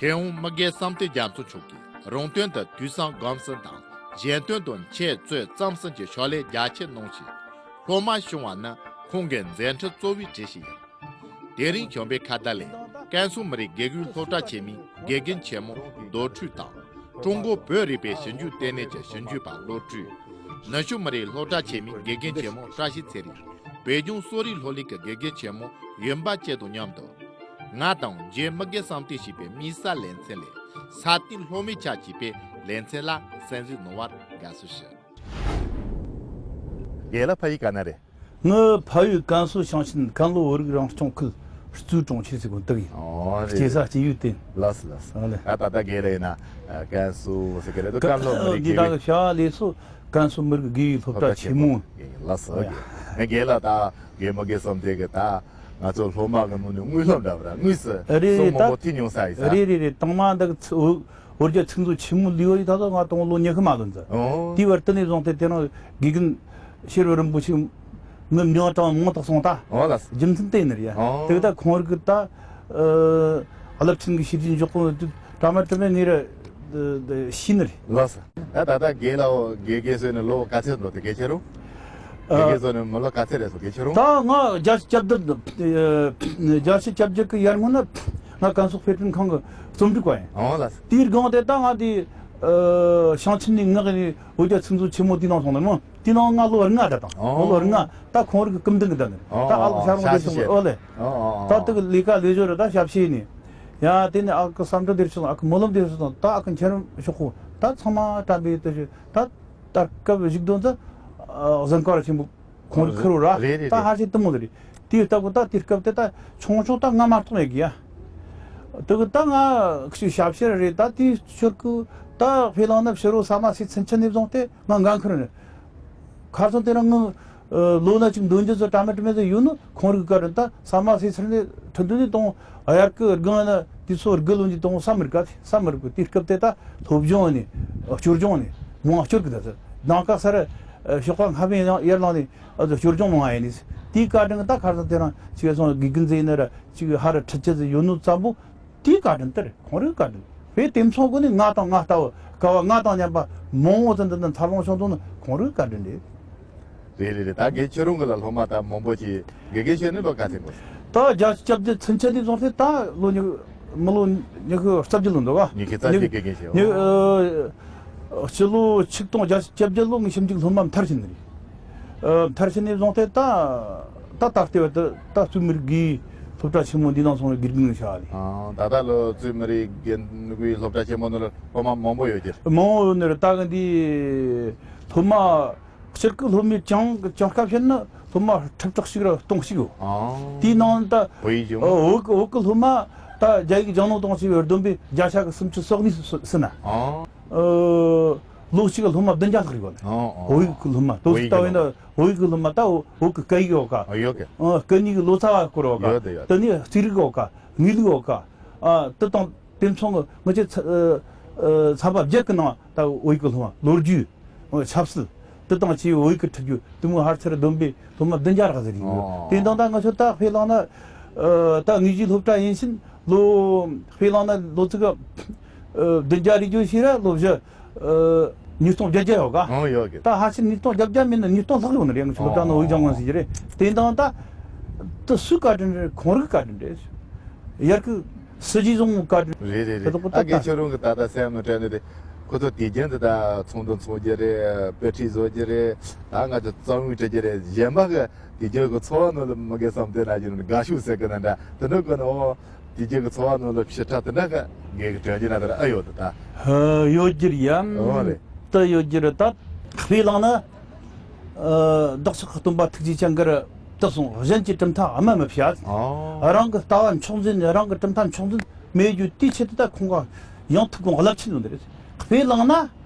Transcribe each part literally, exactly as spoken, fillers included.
མཁས་དབང་མི་དགེ་བསམ་གཏན་རྒྱ་མཚོ་མཆོག་གིས་རང་དོན་དུ་དུས་གསུམ་སྒོམ་གསུམ་དང་གཞན་དོན་དུ་འཆད་རྩོད་རྩོམ་གསུམ་གྱི་ཕྱག་ལས་རྒྱ་ཆེར་གནང་ཞིང་། སློབ་མ་བྱུང་བ་ནི་ཁོང་གི་མཛད་འཕྲིན་གཙོ་བོའི་གྲས་ཤིག་ཡིན། དེ་རིང་བྱམས་པའི་ཁ་བརྡ་ལས་ཀན་སུའུ་མི་རིགས་དགེ་རྒན་སློབ་གྲྭ་ཆེན་མོའི་དགེ་རྒན་ཆེན་མོ་རྡོ་ཁྲུས་དང་། ཀྲུང་གོ་བོད་རིག་པའི་ཞིབ་འཇུག་ལྟེ་གནས་ཀྱི་ཞིབ་འཇུག་པ་བློ་གྲོས། ནུབ་ཕྱོགས་མི་རིགས་སློབ་གྲྭ་ཆེན་མོའི་དགེ་རྒན་ཆེན་མོ་བཀྲ་ཤིས་ཚེ་རིང་། བོད་ལྗོངས་གསོ་རིག་སློབ་གླིང་གི་དགེ་རྒན་ཆེན་མོ་ཡོན་པ་བཅས་དང་མཉམ་དུ། ང་དང་རྗེ་མི་དགེ་བསམ་གཏན་ཞེས་པའི་དམིགས་བསལ་ལེ་ཚན་ལས། ས་སྟེང་སློབ་མའི་ཆ་ཅེས་པའི་ལེ་ཚན་ལ་གསན་གཟིགས་གནང་བར་དགའ་བསུ་ཞུ། རྒན་ལགས་ཕ་ཡུལ་ག་ན་རེད། ངའི་ཕ་ཡུལ་ཀན་སུའུ་ཞིང་ཆེན་ཀན་ལྷོ་བོད་རིགས་རང་སྐྱོང་ཁུལ་གཙོས་གྲོང་ཁྱེར་ཟེར་གོ་འདི་ཡིན། ཨོ་རེད། སྐྱེས་ས་སྐྱེས་ཡུལ་དེ། ལགས་སོ་ལགས་སོ། ཨོ་ལེ། ད་ད་ལྟ་རྒན་ལགས་ཡིན་ན་ཀན་སུའུ་ཟེར་གི་རེད་དོ། ཀན་ལྷོ་མི་རིགས་ཀྱི་རིགས། འདི་ནང་གི་བྱ་བ་ལས་སུ་ཀན་སུའུ་མི་རིགས་དགེ་བའི་སློབ་གྲྭ་ཆེན་མོ། ལགས་སོ། ཨོ་ཡ། ངས་རྒན་ལགས་ད་རྒན་མི་དགེ་བསམ་གཏན་གི་ད་ང་ཚོ་སློབ་མ་གི་ནང་ནས་དངུལ་སློབ་འདྲ་བ་ར་དངུལ་སུ་རེད་རེད། སོ་མང་པོ་ཐི་མྱོང་ས་ཡིན་ས། རེད་རེད་རེད། དང་མ་འདི་གི་ཚུ་བོད་རྒྱ་ཚིག་མཛོད་ཆེན་མོ་ལུས་པ་ཡིས་ད་ལྟ་ང་དང་ལོ་ཉི་ཤུ་མ་ལོན་ཙི། ཨོ། དེའི་བར་དུ་ནས་བཟུང་སྟེ་དེ་རིང་དགེ་རྒན་ཤེས་རབ་རིན་པོ་ཆེ་ངའི་མྱིང་དྲངས་མང་དག་སོང་ད། ཨོ་ལགས་སོ། རྒྱུ་མཚན་དེ་ཡིན་ནི་རེད། ཨོ། དེ་ག་ད་ཁོང་རིགས་ཀྱི་ད་རླབས་ཆེན་གྱི་ཤེས་རྒྱུད་འཇོག་གོ་དུས་དྲ་མ་དྲི་མེད་ངེད་ར་ཤེས་ནི་རེད། ལགས་སོ། ད་ད་ལྟ་རྒན་ལགས་དགེ་རྒན་བཟོས་ནས་ལོ་ག་ཚོད་འགྲོ་དེ་གལ་ཆེ་རུང་། དགེ་རྒན་བཟོས་ནས་མི་ལོ་ག་ཚོད་རེད་སོ་གལ་ཆེ་རུང་། ད་ང་རྒྱལ་སྤྱི་ཁྱབ་བརྡལ་རྒྱལ་སྤྱི་ཁྱབ་བརྡལ་གྱི་ཡར་སྔོན་ན་ང་ཀན་སུའུ་དཔེ་སྐྲུན་ཁང་གི་རྩོམ་སྒྲིག་པ་ཡིན། ཨོ་ལགས་སོ། དེའི་སྒང་དེ་ད་ང་དེ་ཞིང་ཆེན་ནས་ངག་ནས་བོད་རྒྱ་ཚིག་མཛོད་ཆེན་མོ་དེའི་ནང་སོང་ནས་མོ། དེའི་ནང་ང་ལོ་ལྔ་བསྡད་དང་། ཨོ། ལོ་ལྔ་ད་ཁོང་རིགས་ཀྱི་སྐུ་མདུན་གྱི་བསྡད་ནས། ཨོ། ད་ཨ་ལོ་ཨོ་ཤར་ལྷོ་ཞབས་ཕྱི་བྱས། ཨོ་ལེ། ཨོ་ཨོ། ད་དེ་གི་ལས་ཀ་ལས་ཞོར་རེད་ད་ཞབས་ཕྱི་ནས། ཡ་དེ་ནས་ཨ་ཁུ་བསམ་གྲུབ་བདེ་ཆེན་ཨ་ཁུ་སྨོན་ལམ་བདེ་ཆེན་དང་ད་ཨ་ཁུ་མཁྱེན་རབ་ཤོག་ཁོ་ད་ཚང་མ་དྲན་པའི་དེ་ཞུ་ད་ད་སྐབས་བཞུགས་དོན་དུ་གཟན་དཀར་ཆེན་པོ་ཁོང་རིགས་ཁུར་ར། རེད་རེད་ད་རེད། ཧ་ཅང་དུ་མོ་རེད། དེའི་སྟབས་ཀྱི་ད་དེའི་སྐབས་དེ་ད་ཆུང་ཆུང་ད་ང་མ་གཏོགས་ཡོད་གི་ཡ། དེ་གི་ད་ང་ཞབས་ཕྱི་རེད་ད་དེའི་ཕྱིར་གི་ད་ཕེ་ལང་ན་ཕྱི་རོལ་ས་མ་སི་ཚུན་ཆད་ནས་བཟུང་སྟེ། ང་འགན་ཁུར་ནས། ཁ་སང་དེ་རིང་ངི་ལོ་ན་ཅིག་འདོན་རྒྱུ་ཚོ་གྲ་མེད་གྲ་མེད་ཚོ་ཡོད་ནོ་ཁོང་རིག་ག་རེ་ད་ས་མ་སི་ཚུན་ནས་ཁྲི་འདོན་ནས་གཏོང་དབྱར་གི་སྒང་ན་དེ་ཚོ་དགུ་ལོན་གྱི་གཏོང་ས་མི་རིག་ག་ས་མི་རིག་གི་དེའི་སྐབས་དེ་ད་སློབ་སྦྱོང་ནས་སྐྱོར་སྦྱོང་ནས་མང་སྐྱོར་གི་ད་ཚོ་ནང་ཁ་སར་ཤོག་ཁ་སྔ་བས་ཡང་ཡར་ལངས་ནས་ཨ་ཚོ་སྐྱོར་སྦྱོང་མང་ཡིན་ནས་དེའི་བཀའ་དྲིན་ད་ཁ་སང་དེ་རིང་ཅིག་སོང་དགེ་རྒན་ཚོ་ཡིན་ན་ར་ཅིག་ཧ་ར་ཁྲིད་ཆེད་ཚོ་ཡོད་ནོ་ཙམ་པོ། དེའི་བཀའ་དྲིན་དེ་རེད། ཁོང་རང་བཀའ་དྲིན་རེད། དེ་མཚུངས་སྒོ་ནས་ང་དང་ང་ལྟ་བུ་དཀའ་བ་ང་དང་མཉམ་པ་མང་བོ་ཙམ་འདི་ནི་འཚར་ལོངས་བྱུང་འདུག་ན་ཁོང་རང་བཀའ་དྲིན་རེད། རེད་རེད་རེད། ད་དགེ་ཁྱོད་རང་གི་ལ་སློབ་མ་ད་མང་པོ་ཅིག་དགེ་རྒན་བྱས་ནས་ལོ་ག་ཚོད་འགོར་སོང་། ད་རྒྱ་སྐྱབས་རྗེ་ཚུན་ཆད་ནས་བཟུང་སྟེ་ད་ལོ་ཉི་མི་ལོ་ཉི་ཤུ་རྩ་བརྒྱད་ལོན་འདུག་ག་ཉི་ཤུ་རྩ་བརྒྱད་དགེ་རྒན་བྱས། ཉི་ཨ་སྤྱི་ལོ་ཆིག་སྟོང་བརྒྱ་བརྒྱད་ཅུ་གྱ་བརྒྱད་ལོ་ངས་ཞིབ་འཇུག་སློབ་མ་མཐར་ཕྱིན་ནི་རེད། ཨ་མཐར་ཕྱིན་ནས་བཟུང་སྟེ་ད་ད་ད་ལྟ་བར་དུ་ད་གཙོས་མི་རིགས་དགེ་སློབ་གྲྭ་ཆེན་མོ་འདི་ནང་སོང་བའི་དགེ་རྒན་བྱ་བ་རེད། ཨ་ད་ལྟ་ལོ་གཙོས་མི་རིགས་དགེ་སློབ་གྲྭ་ཆེན་མོ་ནང་ལ་སློབ་མ་མང་པོ་ཡོད་ཀྱི་རེད། མང་པོ་ཡོད་ནི་རེད། ད་གི་འདི་སློབ་མ་སྤྱིར་གི་སློབ་མའི་གྱངས་གྱངས་ཁ་བཤད་ན་སློབ་མ་ཁྲི་ཕྲག་གཅིག་ར་སྟོང་གཅིག་ཡོད། ཨ་དེའི་ནང་ད་བོད་ཡིག་སྦྱོང་། ཨ་བོད་གི་བོད་གི་སློབ་མ་ད་རྒྱ་ཡིག་སྦྱང་ནོ་གཏོང་བྱས་པའི་བསྡོམས་པས་བརྒྱ་ཆ་གི་སུམ་ཅུ་སོ་གཉིས་ཟིན་ན། ཨ་ལོ་གཅིག་གི་སློབ་མ་བདུན་བརྒྱ་ལྷག་ཡོད་ནི། ཨ་ཨ་བོད་ཡིག་གི་སློབ་མ་དོ་བོད་ཡིག་ལྟ་བས་ན་བོད་ཡིག་གི་སློབ་མ་ད་བོད་གི་སྐད་ཡིག་ཡོད་ཀ་ཨ་ཡོད་གི་ཨ་སྐད་གཉིས་གི་ལོ་ཙཱ་བ་སྐོར་ཡོད་ཀ་ཡོད་དེ་ཡོད། དེ་ནས་རྩིས་རིག་ཡོད་ཀ་དངོས་ལུགས་ཡོད་ཀ་ཨ་དེ་དང་དེ་མཚུངས་ཀྱི་ངེད་ཚོའི་ཚ་ཨ་ཨ་ཚན་པ་བརྒྱད་ཀྱི་ནང་ད་བོད་ཡིག་གི་སློབ་མ་ལོ་རྒྱུས། ཆབ་སྲིད། དེ་དང་ཆེས་བོད་ཡིག་གི་ཁྲིད་རྒྱུ་དེ་མོ་ཧར་ཚེར་བསྡོམས་པས་སློབ་མ་བདུན་བརྒྱ་ལྷག་ཟིག་རེད་འདུག་ཨོ། དེ་དང་ད་ང་ཚོ་ད་དཔེ་བླངས་ན། ཨ་ད་དངོས་གཞིའི་སློབ་གྲྭ་ཡིན་ཕྱིན་ལོ། དཔེ་བླངས་ན་ལོ་ཚིགས་ཨ་བདུན་བརྒྱ་རེ་བརྒྱད་ཞིག་ར་ལོ་བཞི། ཨ་ཉིས་སྟོང་བརྒྱད་བརྒྱ་ཡོད་ག་ཨོ་ཡོད་གི་ད་ཧ་ཆེ་ཉིས་སྟོང་བརྒྱད་བརྒྱ་མིན་ན་ཉིས་སྟོང་ལྷག་ཡོད་ནི་རེད། ང་ཚོ་སློབ་གྲྭ་ནང་བོད་ཡིག་སྦྱང་མཁན་ཟིག་རེད། དེ་དང་ད། ད་སུའི་བཀའ་དྲིན་རེད། ཁོང་རིགས་བཀའ་དྲིན་རེད། ཡར་གི་སྲིད་ཇུས་བཟང་བཀའ་དྲིན་རེད་རེད་རེད། དེ་དག་ད་ད་གལ་ཆེ་རུང་གི་ད་ད་སེམས་ནང་དྲན་ནས་དེ་ཁོ་ཚོ་དུས་རྒྱུན་དུ་ད་ཚོགས་འདུ་འཚོགས་རྒྱུ་རེད། དཔེ་ཁྲིད་བཟོ་རྒྱུ་རེད། ད་ང་ཚོ་རྩོམ་ཡིག་འབྲི་རྒྱུ་རེད། གཞན་པ་གི་དུས་རྒྱུན་གི་འཚོ་བ་ནང་ལ་མི་དགེ་བསམ་གཏན་ན་ཡིན་ན་དགའ་ཤོས་ཟེར་གི་ན་འདྲ་དེ་འདྲ་གི་ནོ། དུས་རྒྱུན་གི་འཚོ་བ་ནང་ལ་ཕྱི་ཁྲ་དེ་འདྲ་གི་དགེ་གི་དྲན་རྒྱུ་ན་དེ་ར་ཨ་ཡོད་དུ་ད། ཧ་ཡོད་རྒྱུ་རེད་ཡ། ཨོ་རེད། ད་ཡོད་རྒྱུ་རེད་ད། དཔེ་བླངས་ན། ཨ་བདག་ཅག་གི་སྟོན་པ་ཐུགས་རྗེ་ཅན་གྱིས་དུ་གསུངས། གཞན་གྱི་གྲུབ་མཐའ་སྨྲ་མི་བྱ། ཨོ། རང་གི་ལྟ་བ་མཆོག་འཛིན་རང་གི་གྲུབ་མཐའ་མཆོག་འཛིན་མེད་རྒྱུ་དེའི་ཆེད་དུ་ད་ཁོང་ག་ཡང་ཐུགས་དགོངས་རླབས་ཆེན་བཟུང་འདི་རེད། དཔེ་བླངས་ན།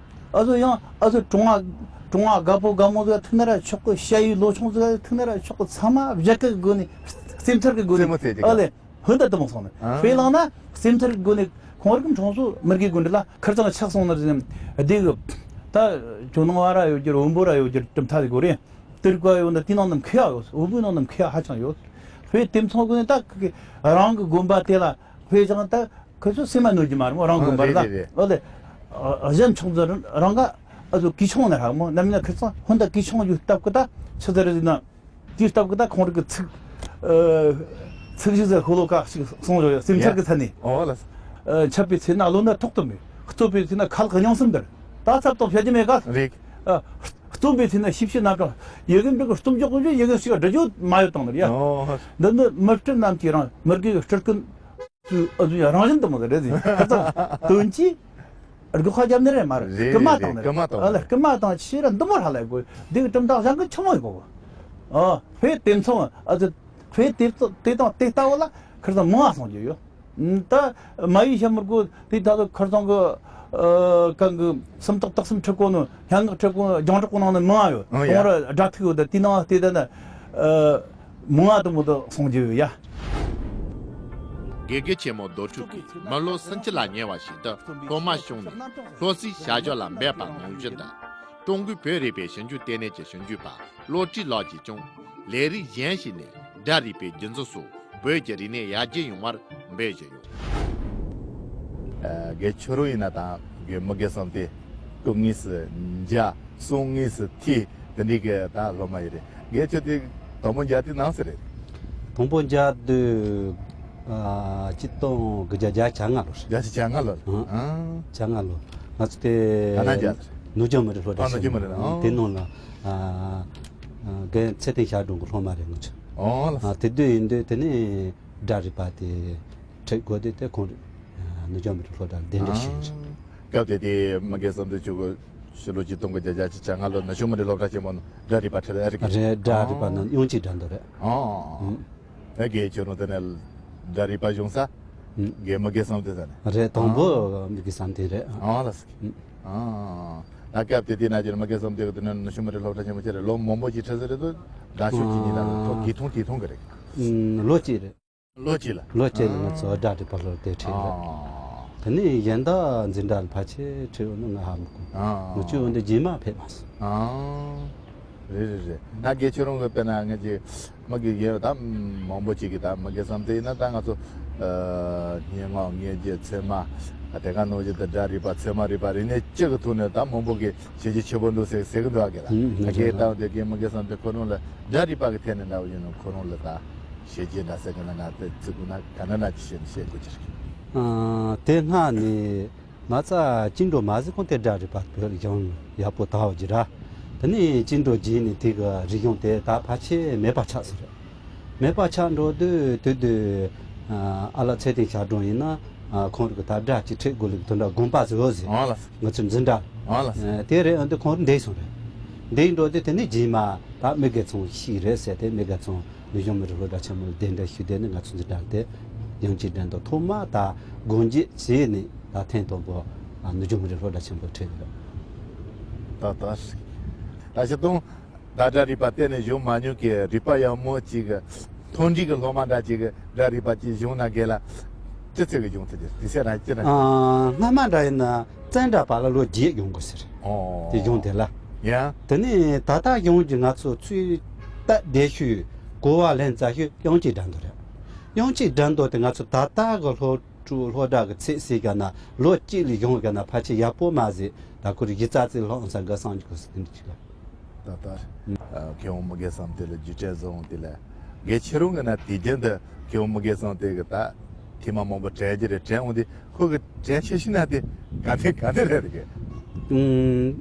ཨ་ཟོ་ཡང་ཨ་ཟོ་གྲོང་བ་གྲོང་བ་དགའ་པོ་དགའ་མོ་ཟིག་ཐུག་ན་ར་ཆོག་གི་ཞ་ཡི་ལོ་ཆུང་ཟིག་ཐུག་ན་ར་ཆོག་གི་ཚང་མ་བཞད་གི་སྒོ་ནས་སེམས་ཚར་གི་སྒོ་ནས་རྩེད་མོ་རྩེ་རྒྱུ་ཨ་ལེ། ཧོན་ད་དུ་མོ་སོང་ནས། ཨ། དཔེ་བླངས་ན་སེམས་ཚར་གི་སྒོ་ནས་ཁོང་རིགས་གྲོང་ཚོ་མི་དགེ་དགོན་འདི་ལ་ཁར་ཚང་ཆགས་སོང་ནི་རེད། སྡེ་གི་ད་ཇོ་ནང་བ་ར་ཡོད་རྒྱུ་རེད། བོན་པོ་ར་ཡོད་རྒྱུ་རེད། གྲུབ་མཐའ་དེ་གོ་རེད། དེར་བཀའ་ཡོད་ན་དེ་ནང་ནམ་ཁེ་ཡ་ཡོད། བོན་པོའི་ནང་ནམ་ཁེ་ཡ་ཧ་ཅང་ཡོད། དཔེ་དེ་མཚུངས་གོ་ནས་ད་ཁི་རང་གི་དགོན་པ་དེ་ལ་དཔེ་ཅང་ད་ ཁོ་ཚོ་སེམས་མ་ནོར་གྱི་མ་རེད་མོ། རང་དགོན་པར་ལ་རེད་རེད། ཨོ་ལེ། གཞན་ཕྱོགས་འཛིན་རང་ག་ཨ་ཚོ་གུས་ཆུང་ནས་ཧ་མོ། ནམ་ཡིན་ན་ཁིར་ཚང་ཧོན་ད་གུས་ཆུང་ཡོད་སྟབས་ཀི་ད་ཆི་ཟེར་ཟིན་ན། དེའི་སྟབས་ཀི་ད་ཁོང་རིག་གི་ཚིག་ཨ། ཚིག་གཞི་ཟེར་ཤོ་ལོ་ཀ་ཞིག་གསུངས་ཡོད། སེམས་འཆར་གི་མཚན་ནས། ཨོ་ལེ། ཨ། འཆད་པའི་ཚེ་ན་བློ་ན་ཐོག་ཏུ་མེད། རྩོད་པའི་ཚེ་ན་ཁ་ལག་རྙིང་གསུམ་འདིར། ད་ཚབ་དང་བཤད་རྒྱུ་མེད་ག། རེད། ཨ། རྩོམ་པའི་ཚེ་ན་ཤེས་བྱའི་རྣམ་གྲངས། ཡི་གེ་འབྲི་གི་རྩོམ་འཇོག་གི་ཡི་གེ་ཞིག་སྒྲིག་རྒྱུ་མ་ཡོད་དང་ནི་ཡ། ཨོ། འདི་ནི་མི་སྤྲུལ་རྣམས་ཀྱི་རང་མི་དགེ་བའི་སྤྲུལ་སྐུ། ཨ་ཟུ་ཡ་རང་བཞིན་དུ་མོ་རེད་ཟིན་ཁ་ཚང་དོན་གྱིས་སྒོ་ཁ་རྒྱབ་ནི་རེད་མ་རེད། རེད་རྐུ་མ་རེད་བཏང་ནི་རྐུ་མ་བཏང་ཨ་ལ་རེད། རྐུ་མ་བཏང་ཕྱིར་ར་འདི་མོ་ཧ་ལས་དགོས། འདི་གི་གྲུབ་མཐའ་གཞན་གི་ཆི་མོ་ཡིན་གོ། ཨ་ཕེ་དེ་མཚུངས་ཨ་ཟུ་ཕེ་དེ་དེ་དང་དེ་ལྟ་བུ་ལ་ཁར་ཚང་མང་ང་སོང་རྒྱུ་ཡོད། ད་མ་ཡི་ཤ་མུར་གོ་དེ་ད་ལོ་ཁར་ཚང་གི་ཨ་གང་གི་སུམ་རྟགས་དག་གསུམ་ཁྲི་གོ་ནོ་སྙན་ངག་ཁྲི་གོ་རྒྱང་གྲགས་གོ་ནང་ནི་མང་ང་ཡོད། ཨང་ཡ། གོང་ར་སྒྲ་ཐིག་ཡོད། ད་དེ་ནང་དེ་ད་ན་ཨ། མང་ང་དུ་མོ་དུ་སོང་རྒྱུ་ཡོད་ཡ། དགེ་རྒན་ཆེན་མོ་རྡོ་ཕྲུག་གིས་མི་ལོ་སུམ་ཅུ་ལ་ཉེ་བ་ཞིག་ཏུ་སློབ་མ་བྱུང་ནས་སློབ་གསོའི་བྱ་གཞག་ལ་འབད་པ་ནང་བཞིན་དུ། ཀྲུང་གོའི་བོད་རིག་པའི་ཞིབ་འཇུག་ལྟེ་གནས་ཀྱི་ཞིབ་འཇུག་པ་བློ་གྲོས་ལགས་ཀྱིས་ཀྱང་ལས་རིགས་གཞན་ཞིག་ནས་སྒྲ་རིག་པའི་རྒྱུན་འཛིན་སོགས་བོད་ཀྱི་རིག་གནས་ཡར་རྒྱས་ཡོང་བར་འབད་བཞིན་ཡོད། ཨ། དགེ་ཁྱོད་རང་ཡིན་ན་དང་དགེ་མི་དགེ་བསམ་གཏན་སྐུ་དངོས་སུ་མཇལ། གསུང་དངོས་སུ་ཐོས། དེ་འདྲའི་གི་ད་སློབ་མ་ཡིན་རེད། དགེ་ཁྱོད་དེ་དང་པོ་མཇལ་དུས་ནང་སུ་རེད། དང་པོ་མཇལ་དུས་ཨ་གཅིག་སྟོང་དགུ་བརྒྱ་བརྒྱད་ཅུ་གྱ་ལྔ་ལོ་རེད། བརྒྱད་ཅུ་གྱ་ལྔ་ལོ་རེད། ཨང་། གྱ་ལྔ་ལོ། ང་ཚོ་དེ་ག་ན་མཇལ་རེད། ནུབ་བྱང་མི་རིགས་སློབ་གྲྭ་ཨ་ནུབ་བྱང་མི་རིགས་ཨང་། དེ་ནང་ལ་ཨ་ཨ་རྒན་ཚེ་བརྟན་ཞབས་དྲུང་གི་སློབ་མ་རེད་ང་ཚོ། ཨོ་ལགས། ཨ་དེ་དུས་ཡིན་དུས་དེ་ནས་སྒྲ་རིག་པ་དེ་ཁྲིད་དགོས་དུས་དེ་ཁོང་རེད། ནུབ་བྱང་མི་རིགས་སློབ་གྲྭར་གདན་འདྲེན་ཞུས་རེད། སྐབས་དེ་དེ་མི་དགེ་བསམ་གཏན་ཁྱོད་ཀྱི་ཕྱི་ལོ་ཆིག་སྟོང་དགུ་བརྒྱ་བརྒྱད་ཅུ་གྱ་ལྔ་ལོ་ནུབ་བྱང་མི་རིགས་སློབ་གྲྭ་ཆེན་མོ་ནང་སྒྲ་རིག་པ་ཁྲིད་ཨ་རིག་གི། རེད། སྒྲ་རིག་པ་ནང་དབྱངས་ཅན་སྒྲ་མདོ་རེད། ཨོ། ཨུམ། ཨེ་དགེ་ཁྱོད་རང་དེ་ནས་སྒྲ་རིག་པ་སྦྱོང་ས། ཨུམ། དགེ་མི་དགེ་བསམ་གཏན་ས་ནས། རེད། དང་པོ་ཨ་མི་དགེ་བསམ་གཏན་རེད། ཨ་ལགས་སོ། ཨུམ། ཨ། ད་སྐབས་དེ་དུས་ན་ཁྱོད་མི་དགེ་བསམ་གཏན་གི་དེ་ནས་ནུབ་བྱང་མི་རིགས་སློབ་གྲྭ་ཆེན་མོ་ཁྱེད་རང་ལོ་མང་པོ་ཅིག་ཁྲིད་ས་རེད་དོ། འདྲ་ཤོག་ཅིག་ཉིད་ལ་ཁོ་དགེ་ཐུང་དགེ་ཐུང་གི་རེད། ཨུམ། ལོ་གཅིག་རེད། ལོ་གཅིག་ལ། ལོ་གཅིག་ལ་ང་ཚོ་སྒྲ་རིག་པ་སློབ་དེ་ཁྲིད་རེད། ཨ། དེ་ནས་གཞན་དག་འཛིན་གྲྭ་ལ་ཕལ་ཆེར་ཁྲིད་འོང་ན་ང་ཧ་མི་གོ། ཨ། ང་ཚོས་འོན་ཏེ་རྗེས་མ་ཕེབས་མ་སོང་། ཨ། རེད་རེད་རེད། ད་དགེ་ཁྱོད་རང་གི་དཔེར་ན་ང་ཅིག་མི་དགེ་རྒན་ད་མང་པོ་ཅིག་གིས་ད་མི་དགེ་བསམ་གཏན་ཡིན་ན་ད་ང་ཚོ་ཨ་སྙན་ངག་དངོས་རྒྱུ་ཚད་མ། དེ་ག་ནང་བཞིན་དུ་སྒྲ་རིག་པ་ཚད་མ་རིག་པ་རིག་གནས་སྤྱི་གི་ཐོག་ནས་ད་མང་པོ་གིས་བྱས་རྗེས་ཆེ་པོ་འདུག་ཟེར་ཟེར་གི་འདུག་ཨ། གི་ལ་ཨུམ། ཨ། གི་ལྟ་བུ་དེ་དགེ་མི་དགེ་བསམ་གཏན་ཁོ་རང་ལ་སྒྲ་རིག་པ་གི་ཐད་ནས་འདྲ་བོ་ཡིན་ན་ཁོ་རང་ལ་ད་བྱས་རྗེས་འདྲ་ཟེར་གི་ན་ང་དེ་ཚིག་གུ་ན་ག་ན་ན་ཅི་བྱས་ནས་བཤད་དགོས་ཀྱི་རེད། ཨ། དེ་སྔ་ནས་མ་རྩ་བཅིངས་འགྲོལ་མ་ཟིན་གོང་དེ་སྒྲ་རིག་པ་བོད་ལ་ཡང་ཡག་པོ་དར་བ་ཅིག་ར། དེ་ནས་བཅིངས་འགྲོལ་རྗེས་ནས་དེ་གི་རིག་གཞུང་དེ་ད་ཕལ་ཆེར་མེད་པ་ཆགས་སོང་རེད། མེད་པ་ཆགས་འགྲོ་དུས་དེ་དུས་ཨ་ལགས་ཚེ་བརྟན་ཞབས་དྲུང་ཡིན་ན་ཨ་ཁོང་རང་གི་ད་སྒྲ་ཅིག་ཁྲིད་དགོས་ལུགས་དེ་འདྲ་དགོངས་པ་ཟིག་ཡོད་ཟིག་ཨ་ལགས། ང་ཚོའི་འཛིན་གྲྭ་ཨ་ལགས། ཨ་དེ་རེད། འོན་ཏེ་ཁོང་རང་འདས་སོང་རེད། འདས་འགྲོ་དུས་དེ་ནས་རྗེས་མ་ད་མི་དགེ་ཚང་ཞིག་རེད་ཟེར་ཏེ་མི་དགེ་ཚང་ནུབ་བྱང་མི་རིགས་སློབ་གྲྭ་ཆེན་མོ་ལ་གདན་འདྲེན་ཞུས་དེ་ནས་ང་ཚོའི་འཛིན་གྲྭ་དེ་དབྱངས་ཅན་སྒྲ་མདོ་ཐོག་མ་ད་སྒོ་འབྱེད་བྱས་ནས་ད་ཐེངས་དང་པོ་ནུབ་བྱང་མི་རིགས་སློབ་གྲྭ་ཆེན་པོ་ཁྲིད་ཡོད། ཏག་ཏག་རེད། ད་སྤྱིར་བཏང་ད་སྒྲ་རིག་པ་གཏན་ནས་སྦྱོང་མ་མྱོང་གི་རིག་པ་ཡག་མོ་ཅིག་གི་མཐོ་འབྲིང་གི་སློབ་མ་འདྲ་ཅིག་གི་སྒྲ་རིག་པ་ཅིག་སྦྱོང་ན་དགེ་ལ་ཅི་ཚད་གི་སྦྱོང་ཐུབ་ཀྱི་དེ་ཚད་རང་ཅི་རང་། ཨ། སྔ་མ་འདྲ་ཡིན་ན་བཙན་སྒྲ་པ་ལ་ལོ་བརྒྱད་སྦྱོང་དགོས་ཟེར། ཨོ། དེ་སྦྱོང་དེ་ལ། ཡ། དེ་ནས་ད་ལྟ་སྦྱོང་རྒྱུ་ང་ཚོ་ཚུལ་ལྟ་བདེ་ཤོས་གོ་བ་ལེན་རྩ་ཤོས་དབྱངས་ཅན་སྒྲ་མདོ་རེད། དབྱངས་ཅན་སྒྲ་མདོ་དེ་ང་ཚོ་ད་ལྟ་གི་སློབ་ཕྲུག་སློབ་གྲྭ་གི་ཚད་ཟེར་ག་ན་ལོ་གཅིག་ལ་སྦྱོང་ག་ན་ཕལ་ཆེར་ཡག་པོ་མ་ཟད་ད་ཁོ་རང་གཞི་རྩ་རྩིས་སློབ་ས་འགའ་སངས་རྒྱས་ཀྱི་སྲིད་དོན་གཅིག་ལ། ད་ལྟ་ཨ་མཁས་དབང་མི་དགེ་བསམ་གཏན་ལ་རྒྱུ་དྲན་བཟོ་འོང་དེ་ལ་དགེ་ཁྱེད་རང་གི་ན་དུས་རྒྱུན་དུ་མཁས་དབང་མི་དགེ་བསམ་གཏན་གི་ད་ཐེངས་མ་མང་པོ་དྲན་རྒྱུ་རེད། དྲན་འོང་དེ་ཁོ་གི་དྲན་ཆེ་ཤི་ན་དེ་ག་དེ་ག་དེ་རེད་གི། ཨུམ།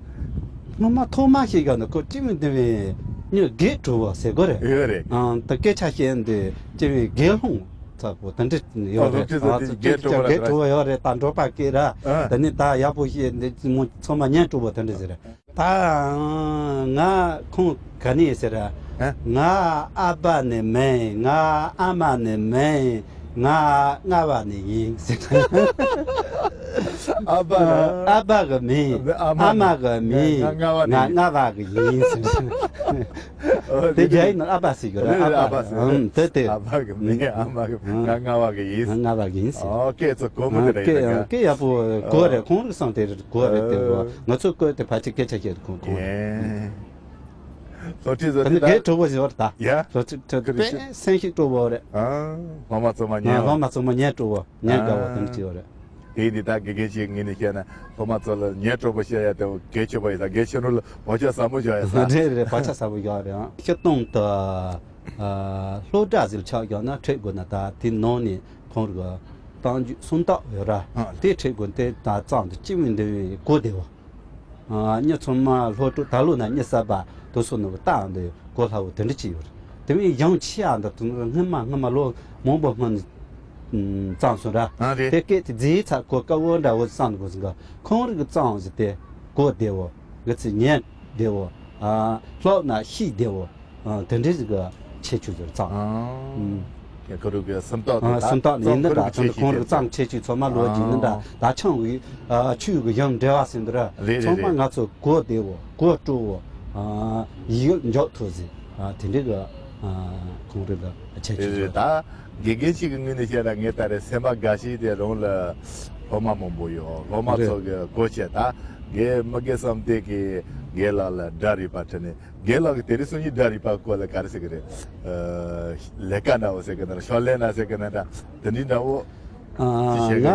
སྔོན་མ་ཐོག་མ་ཞིག་ག་ན་ཁོ་ཅི་མི་འདི་བས་ཉོ་དགེ་གྲུབ་པོ་ཟེར་གོ་རེད། ཡོད་རེད། ཨང་ད་སྐད་ཆ་བཤད་འདི་ཅི་བས་དགེ་སློང་ཚ་པོ་དེ་འདྲ་ཡོད་རེད། ཨ་ལོ་ཅི་ཟེར་ཨ་དེ་ཚོ་དགེ་གྲུབ་པོ་དགེ་གྲུབ་པོ་ཡོད་རེད། ད་འགྲོ་པ་སྐད་ར་ཨ་ད་ནི་ད་ཡག་པོ་བཤད་འདི་མོ་ཚང་མ་ཉན་གྲུབ་པོ་དེ་འདྲ་ཟེར་རེད། ད་ང་ཁོང་ག་ནས་ཟེར། ཨ། ང་ཨ་ཕ་ནས་མིན། ང་ཨ་མ་ནས་མིན། ང་རྔ་བ་ནས་ཡིན་ཟེར། ཨ་ཕ་ལ། ཨ་ཕ་གི་མིན། ཨ་མ་ཨ་མ་གི་མིན། ང་རྔ་བ་ནས་ང་རྔ་བ་གི་ཡིན་ཟེར། ཨོ་དེ་རྒྱ་ཡིག་ནང་ཨ་ཕ་ཟེར་གི་རེད། ཨ་ཨ་ཕ་ཕ་ཟེར། ཨང་དེ་དེ། ཨ་ཕ་གི་མིན། ཨ་མ་གི་མིན། ང་རྔ་བ་གི་ཡིན། ང་རྔ་བ་གི་ཡིན་ཟེར། ཨོ་སྐད་ཚོ་གོ་མི་དེ་རེད། སྐད་ཡང་སྐད་ཡག་པོ་གོ་རེད། ཁོང་རིག་སང་དེ་རེད། གོ་རེད་དེ་གོ། ཨ། ང་ཚོ་བཀོད་དེ་ཕལ་ཆེར་སྐད་ཆ་བཤད་དེ་གོ་གོ་རེད། ཨེ། སློབ་ཁྲིད་བཟོ་ད་ནི་དེ་དགེ་ད་སྤྲོ་པོ་ཞིག་ཡོད་རེད་ད། ཡ། སློབ་ཁྲིད་ཁྲིད་ཁ་རི་དཔེ་ཤི་སེམས་ཤིག་སྤྲོ་པོ་རེད། ཨ། སློབ་མ་ཚང་མ་ང་ཉན་སློབ་མ་ཚང་མ་ཉན་སྤྲོ་བོ་ཉན་དགའ་བོ་དེ་འདྲ་ཅིག་ཡོད་རེད། དེ་འདི་ད་དགེ་རྒན་ཞིག་ངོས་ནས་བཤད་ན་སློབ་མ་ཚོ་ལ་ཉན་སྤྲོ་པོ་བཤད་ཡ་དེ་གལ་ཆེ་བ་ཡིན་ས། དགེ་ཆེ་རུ་ལ་བག་ཆགས་ཟབ་མོ་བཞག་ཡ་ས། རེད་རེད། བག་ཆགས་ཟབ་པོ་བཞག་རེད་ཨང་། སྤྱིར་བཏང་དུ་ཨ་སློབ་གྲྭ་ཟིག་ཆགས་ཡོད་ན་ཁྲིད་དགོས་ན་ད་དེ་ནང་ནས་ཁོང་རིག་གཏམ་རྒྱུད་སུམ་རྟགས་ཡོད་ར། ཨ་དེ་ཁྲིད་དགོས་དེ་ད་གཙང་དུ་ཅི་མི་འདུག་གོ་བདེ་བོ། ཨ་མྱི་ཚང་མ་སློབ་ཕྲུག་ད་ལོ་ན་མྱི་གསར་པ་དུ་སོ་ནུ་བ་ཏང་འདི་གོ་སླ་བོ་དེ་འདྲ་ཅིག་ཡོད་རེད། དེ་བས་ཡང་ཆེ་ཡང་འདི་དུ་སྔོན་མ་སྔོན་མ་ལོ་མང་པོ་སྔོན་ནས་ཙང་སོང་ར། ཨ་རེད། དེ་སྐད་དེ་རྫིས་ཚ་གོ་དཀའ་བོ་འདྲ་བོ་ཙང་དགོས་ཟིན་ག་ཁོང་རིག་གི་ཙང་ཟི་དེ་གོ་བདེ་བོ་གི་ཚི་ཉན་བདེ་བོ་ཨ་སློབ་ན་ཤེས་བདེ་བོ་ཨ་དེ་འདྲ་ཟིག་གི་ཁྱད་ཆོས་ཟེར་ཙང་། ཨང་། ཨུམ། ཁོ་རུ་གི་སུམ་རྟགས་དེ་ཨ་དག་སུམ་རྟགས་ནི་ཙོང་ནི་ཁོ་རུ་འདྲ་ཁྱད་ཆོས་ཁོང་རུ་དེ་གཙང་ཁྱད་ཆོས་ཚང་མ་ལོ་རྒྱུས་ནི་འདྲ་ཨང་། ད་ཆང་གི་ཨ་ཆུ་གི་ཡང་འབྲེལ་བ་ཟིན་འདི་ར་རེད་རེད་ཚང་མ་རེད། ང་ཚོ་གོ་བདེ་བོ་གོ་སྤྲོ་བོ་ཨ་ཡིག་འཇོག་ཐུབ་ཟིན་ཨ་དེ་འདྲ་གི་ཨ་ཁོང་རུ་ལ་ཁྱད་ཆོས་རེད་རེད། ཚོ་ད་དགེ་རྒན་ཞིག་གི་ངོས་ནས་བཤད་ན་ངས་ད་རེས་སེམས་པ་དགའ་ཤོས་དེ་རང་ལ་སློབ་མ་མང་པོ་ཡོད། སློབ་མ་རེད། ཚོ་གི་གོ་ཆེ་ད་དགེ་མི་དགེ་བསམ་གཏན་གི་དགེ་ལགས་ལ་སྒྲ་རིག་པ་ཁྲིད་ནས། རྒན་ལགས་ཀྱིས་དེ་རིང་སང་ཉིན་སྒྲ་རིག་པ་སྐོར་ལ་ག་རེ་ཟེར་གི་རེད། ཨ་ལས་ཀ་འདྲ་བོ་ཟེར་གི་ན་ར་ཕྱག་ལས་ན་ཟེར་གི་ན་འདྲ་དེ་འདྲའི་འདྲ་བོ་ཅི་བྱེད་གི་རེད།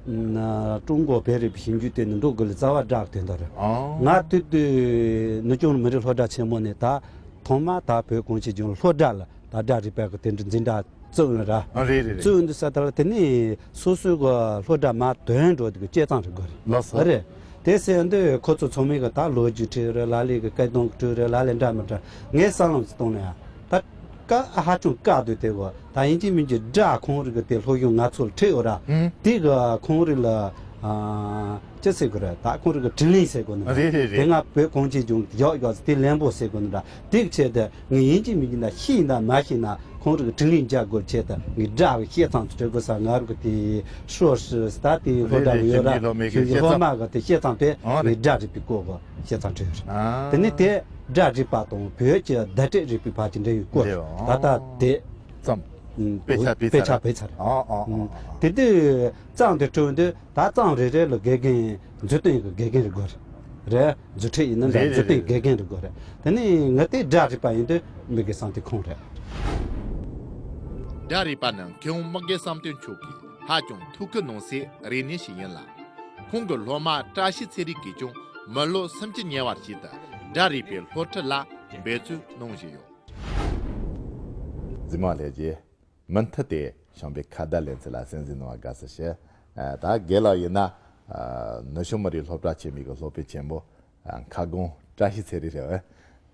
ང་ཀྲུང་གོ་བོད་རིག་པའི་ཞིབ་འཇུག་ལྟེ་གནས་འབྲུག་སྒོ་ལ་རྩ་བ་སྒྲ་གི་དོན་དག་རེད། ཨང་། ང་དུས་དུས་ནུབ་བྱང་མི་རིགས་སློབ་གྲྭ་ཆེན་མོ་ནས་ད་ཐོག་མ་ད་བོད་གངས་ཅན་ལྗོངས་སློབ་གྲྭ་ལ་ད་སྒྲ་རིག་པ་གི་དེ་འདྲ་འཛིན་གྲྭ་བཙུགས་ཡོད་ར། ཨ་རེད་རེད་རེད། བཙུགས་ཡོད་འདུག་ས་ད་ལ་དེ་ནས་སོ་སོའི་གི་སློབ་གྲྭ་མ་དོན་འགྲོ་དུས་ཀྱི་བྱས་ཙང་རེད་དགོས་རེད། ལགས་སོ། ཨ་རེད། དེ་ཟེར་འདི་ཁོ་ཚོ་ཚང་མས་གི་ད་ལོ་རྒྱུས་ཁྲིད་རེད། ལ་ལས་གི་སྐད་གཏོང་གི་ཁྲིད་རེད། ལ་ལས་འདྲ་མི་འདྲ་ངས་བསམ་བློ་ཞིག་གཏོང་ན་ཡང་ད་ཀ་ཧ་ཅང་དཀའ་སྡུག་དེ་གོ་ད་ཡིན་གཅིག་མིན་གཅིག་སྒྲ་ཁོང་རིག་གི་དེ་སློབ་སྦྱོང་ང་ཚོར་ཁྲིད་ཡོད་ར། ཨང་། དེ་གི་ཁོང་རིག་ལ་ཨ་ཅི་ཟེར་དགོས་རེད། ད་ཁོང་རིག་གི་དྲིན་ལན་ཟེར་དགོས་ནི་རེད། རེད་རེད་དེ་རེད། ང་བོད་གངས་ཅན་ལྗོངས་ཡག་ཡག་ཟེར་དེ་ལན་པོ་ཟེར་དགོས་ནི་ར། དེ་གི་ཆེད་དུ་ངས་ཡིན་གཅིག་མིན་གཅིག་ན་ཤེས་ན་མ་ཤེས་ན་ཁོང་རིག་དྲིན་ལན་འཇལ་དགོས་ཆེད་དུ་ངས་སྒྲ་གི་བཤད་ཐངས་དུ་བྲི་དགོས་ས། ང་རིག་དེ་ཧྲོ་ཧྲི་ད་དེ་སློབ་གྲྭ་གི་ཡོད་ར་ཞིག་གི་སློབ་མ་གི་དེ་བཤད་ཐངས་དེ་ངས་སྒྲ་རིག་པའི་སྐོར་གི་བཤད་ཐངས་བྲིས་ཡོད་རེད། དེ་ནས་དེ་སྒྲ་རིག་པ་དང་བོད་ཀྱི་བརྡ་སྤྲོད་རིག་པའི་བར་གྱི་འབྲེལ་བའི་སྐོར་ད་ལྟ་དེ་ཙམ་དཔེ་ཆ་དཔེ་ཆ་དཔེ་ཆ་རེད། དེ་དུས་གཙང་དེ་བྲིས་འདི་ད་གཙང་རེ་རེ་ལ་དགེ་རྒན་མཛུབ་སྟོན་གྱི་དགེ་རྒན་རེ་དགོས་རེད། རེད། མཛུབ་ཁྲིད་ཡིན་ན་འདྲ་རེད་མཛུབ་སྟོན་རེད་དགེ་རྒན་རེ་དགོས་རེད། དེ་ནས་ངའི་དེ་སྒྲ་རིག་པ་ཡིན་དུས་མི་དགེ་བསམ་གཏན་ཁོང་རེད། སྒྲ་རིག་པ་ནི་མཁས་དབང་མི་དགེ་བསམ་གཏན་མཆོག་གིས་ཧ་ཅང་ཐུགས་ཁུར་གནང་སའི་རིག་གནས་ཤིག་ཡིན་ལ། ཁོང་གི་སློབ་མ་བཀྲ་ཤིས་ཚེ་རིང་གིས་ཀྱང་མི་ལོ་སུམ་ཅུ་ཉེ་བར་བཞིན་དུ་སྒྲ་རིག་པའི་སློབ་ཁྲིད་ལ་འབད་བརྩོན་གནང་བཞིན་ཡོད། རྫི་མ་ལྷས་རྗེ། མུ་མཐུད་དེ་བྱམས་པའི་ཁ་བརྡ་ལེན་ཚུལ་ལ་གསན་གཟིགས་གནང་བར་དགའ་བསུ་ཞུ། ཨ་ད་རྒན་ལགས་ཡིན་ན་ཨ་ནུབ་བྱང་མི་རིགས་སློབ་གྲྭ་ཆེན་མོའི་གི་སློབ་དཔོན་ཆེན་པོ་ཨ་མཁས་དགོངས་བཀྲ་ཤིས་ཚེ་རིང་རེད་བས།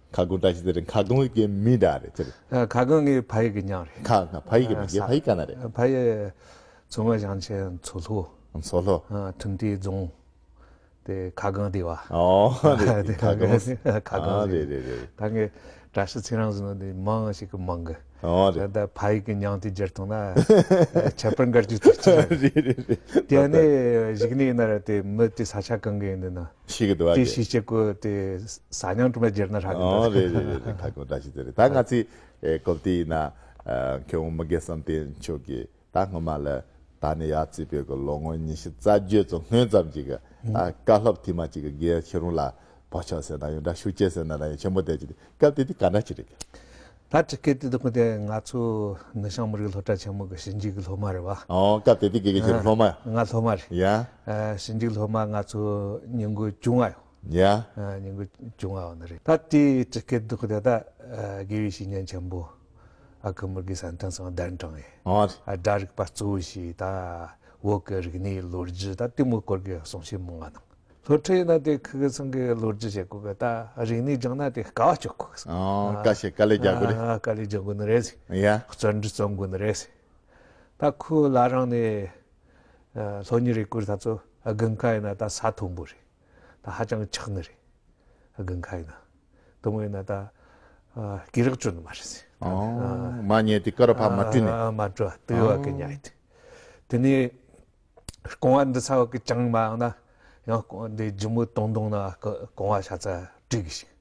མཁས་དགོངས་བཀྲ་ཤིས་ཚེ་རིང་མཁས་དགོངས་གི་མིང་འདྲ་རེད་ཅི་རེད། ཨ་མཁས་དགོངས་ངའི་ཕ་ཡུལ་གི་མྱིང་རེད། ཁ་ཁ་ཕ་ཡུལ་གི་མིང་རྒན་ཕ་ཡུལ་ག་ན་རེད། ཕ་ཡུལ་མཚོ་སྔོན་ཞིང་ཆེན་མཚོ་ལྷོ། མཚོ་ལྷོ། ཨ་ཁྲིན་ཏུའུ་རྫོང་། དེ་ཁ་སྒང་སྡེ་བ། ཨོ་རེད་རེད། ཁ་སྒང་ཁ་སྒང་ཨ་རེད་རེད་རེད། ད་ངས་བཀྲ་ཤིས་ཚེ་རིང་ཟེར་ནོ་དེ་མང་ཞིག་གི་མང་གི། ཨོ་རེད། ད་ཕ་ཡུལ་གི་མྱིང་དེ་བསྒྱུར་བཏང་ན་ཁྱད་པར་འགལ་རྒྱུ་ཚོད་ཅིག་རེད་རེད་རེད། དེ་ནས་གཞུག་ནས་ཡིན་ན་ར་དེ་མི་དེ་ས་ཆ་གང་གི་ཡིན་ན་ཤེས་གི་འདུག་བ་དེ་ཤེས་བྱེད་གོ་དེ་ས་མྱིང་དྲུག་མ་བསྒྱུར་ན་ཧྲ་གི་འདུག་ཨོ་རེད་རེད་རེད་རེད། ཁ་སྒང་བཀྲ་ཤིས་ཚེ་རིང་ད་ང་ཚོའི་ཨེ་གོ་བ་དེ་ཡིན་ན་ཨ་མཁས་དབང་མི་དགེ་བསམ་གཏན་མཆོག་གིས། ད་སྔོན་མ་ལ་ད་ནི་ཡར་བརྩིས་པའི་གི་ལོ་ངོ་ཉི་ཤུ་རྩ་བརྒྱད་ཙམ་སྔོན་ཙམ་གྱི་གི་ད་བཀའ་སློབ་ཐེངས་མ་གཅིག་གི་དགེ་ཁྱེད་རང་ལ་བག་ཆགས་ཟེར་ན་ཡང་འདྲ་ཤུགས་རྐྱེན་ཟེར་ན་ཡང་ཆེན་པོ་དེ་གཅིག་དེ་སྐབས་དེ་དུས་ག་འདྲ་ཅིག་རེད། ད་ཁྲི་སྐད་དེ་དུས་དེ་ང་ཚོ་ནུབ་བྱང་མི་རིགས་སློབ་གྲྭ་ཆེན་མོ་གི་ཞིབ་འཇུག་གི་སློབ་མ་རེད་བ། ཨོ་སྐབས་དེ་དུས་དགེ་རྒན་ཁྱེད་རང་སློབ་མ། ང་སློབ་མ་རེད། ཡ། ཨ་ཞིབ་འཇུག་སློབ་མ་ང་ཚོ་ཉིན་གུང་བཅོ་ལྔ་ཡོད། ཡ། ཨ་ཉིན་གུང་བཅོ་ལྔ་ཡོད་ནི་རེད། ད་དེའི་ཁྲི་སྐད་དུས་དེ་ད་ཨ་དགེ་བའི་བཤེས་གཉེན་ཆེན་པོ། ཨ་ཁུ་མི་དགེ་བསམ་གཏན་ཚང་གདན་དྲངས་ཡས། ཨོ་རེད། ཨ་སྒྲ་རིག་པ་གཙོ་བོ་བྱས་ད་བོད་ཀྱི་རིག་གནས་ལོ་རྒྱུས་ད་དེ་མོ་སྐོར་གྱི་གསུང་བཤད་མང་ང་གནང་། སློབ་ཁྲིད་ཡིན་ན་དེ་ཁུ་གེ་ཚང་གི་ལོ་རྒྱུས་བྱེད་དགོས་གི་ད་རིག་གནས་སྦྱངས་ན་དེ་དཀའ་བ་སྤྱོད་དགོས་གི་ཨོ་དཀའ་བཤད་དཀའ་ལས་རྒྱག་དགོས་རེད། ཨ་དཀའ་ལས་རྒྱག་དགོས་ནི་རེད་ཟེར། ཡ། བརྩོན་འགྲུས་རྩོམ་དགོས་ནི་རེད་ཟེར། ད་ཁོ་ལ་རང་ནས་ཨ་སློབ་གཉེར་རེད་སྐོར་ད་ཚོ་དགུན་ཁ་ཡིན་ན་ད་ས་མཐོན་པོ་རེད། ད་ཧ་ཅང་ཆགས་ནི་རེད། དགུན་ཁ་ཡིན་ན། དེ་མོ་ཡིན་ན་ད། ཨ་སྐེ་རགས་གཅོད་ནི་མ་རེད་ཟེར། ཨོ། མ་ཉལ་དུས་སྐེ་རགས་ཕར་མ་བཀྲུས་ནས། ཨ་མ་བཀྲུས་དུས་བ་གི་ཉལ་དུས། དེ་ནས་རྐང་བ་འདི་ཚ་བ་གི་བཅིངས་མ་ཡོང་ན་ཡང་རྐང་འདི་ལྗིད་མོ་གཏོང་གཏོང་ན་རྐང་བ་ཤ་ཚ་བཀྲུས་གི་ཞིག་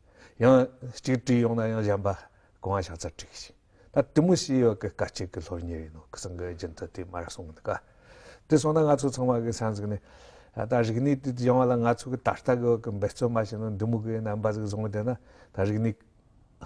ཡང་གཅིག་བཀྲུས་ཡོང་ན་ཡང་གཞན་པ་རྐང་བ་ཤ་ཚ་བཀྲུས་གི་ཞིག་ད་དེ་མོ་ཞིག་ཡོད་གི་དཀའ་སྤྱད་གི་སློབ་གཉེར་ཡིན་ནོ་ཁུ་སང་གི་རྒྱུན་དུ་དེ་མར་གསུངས་འདུག་ག་དེ་སོང་ན་ང་ཚོ་ཚང་མ་གི་སེམས་ཟིག་ནས་ད་རིག་གནས་དེ་ཡོང་བ་ལ་ང་ཚོ་གི་ད་ལྟ་གི་འབད་བརྩོན་མ་བྱས་ན་འདི་མོ་གི་རྣམ་པ་ཟིག་བཟུང་བསྡད་ན་ད་རིག་གནས་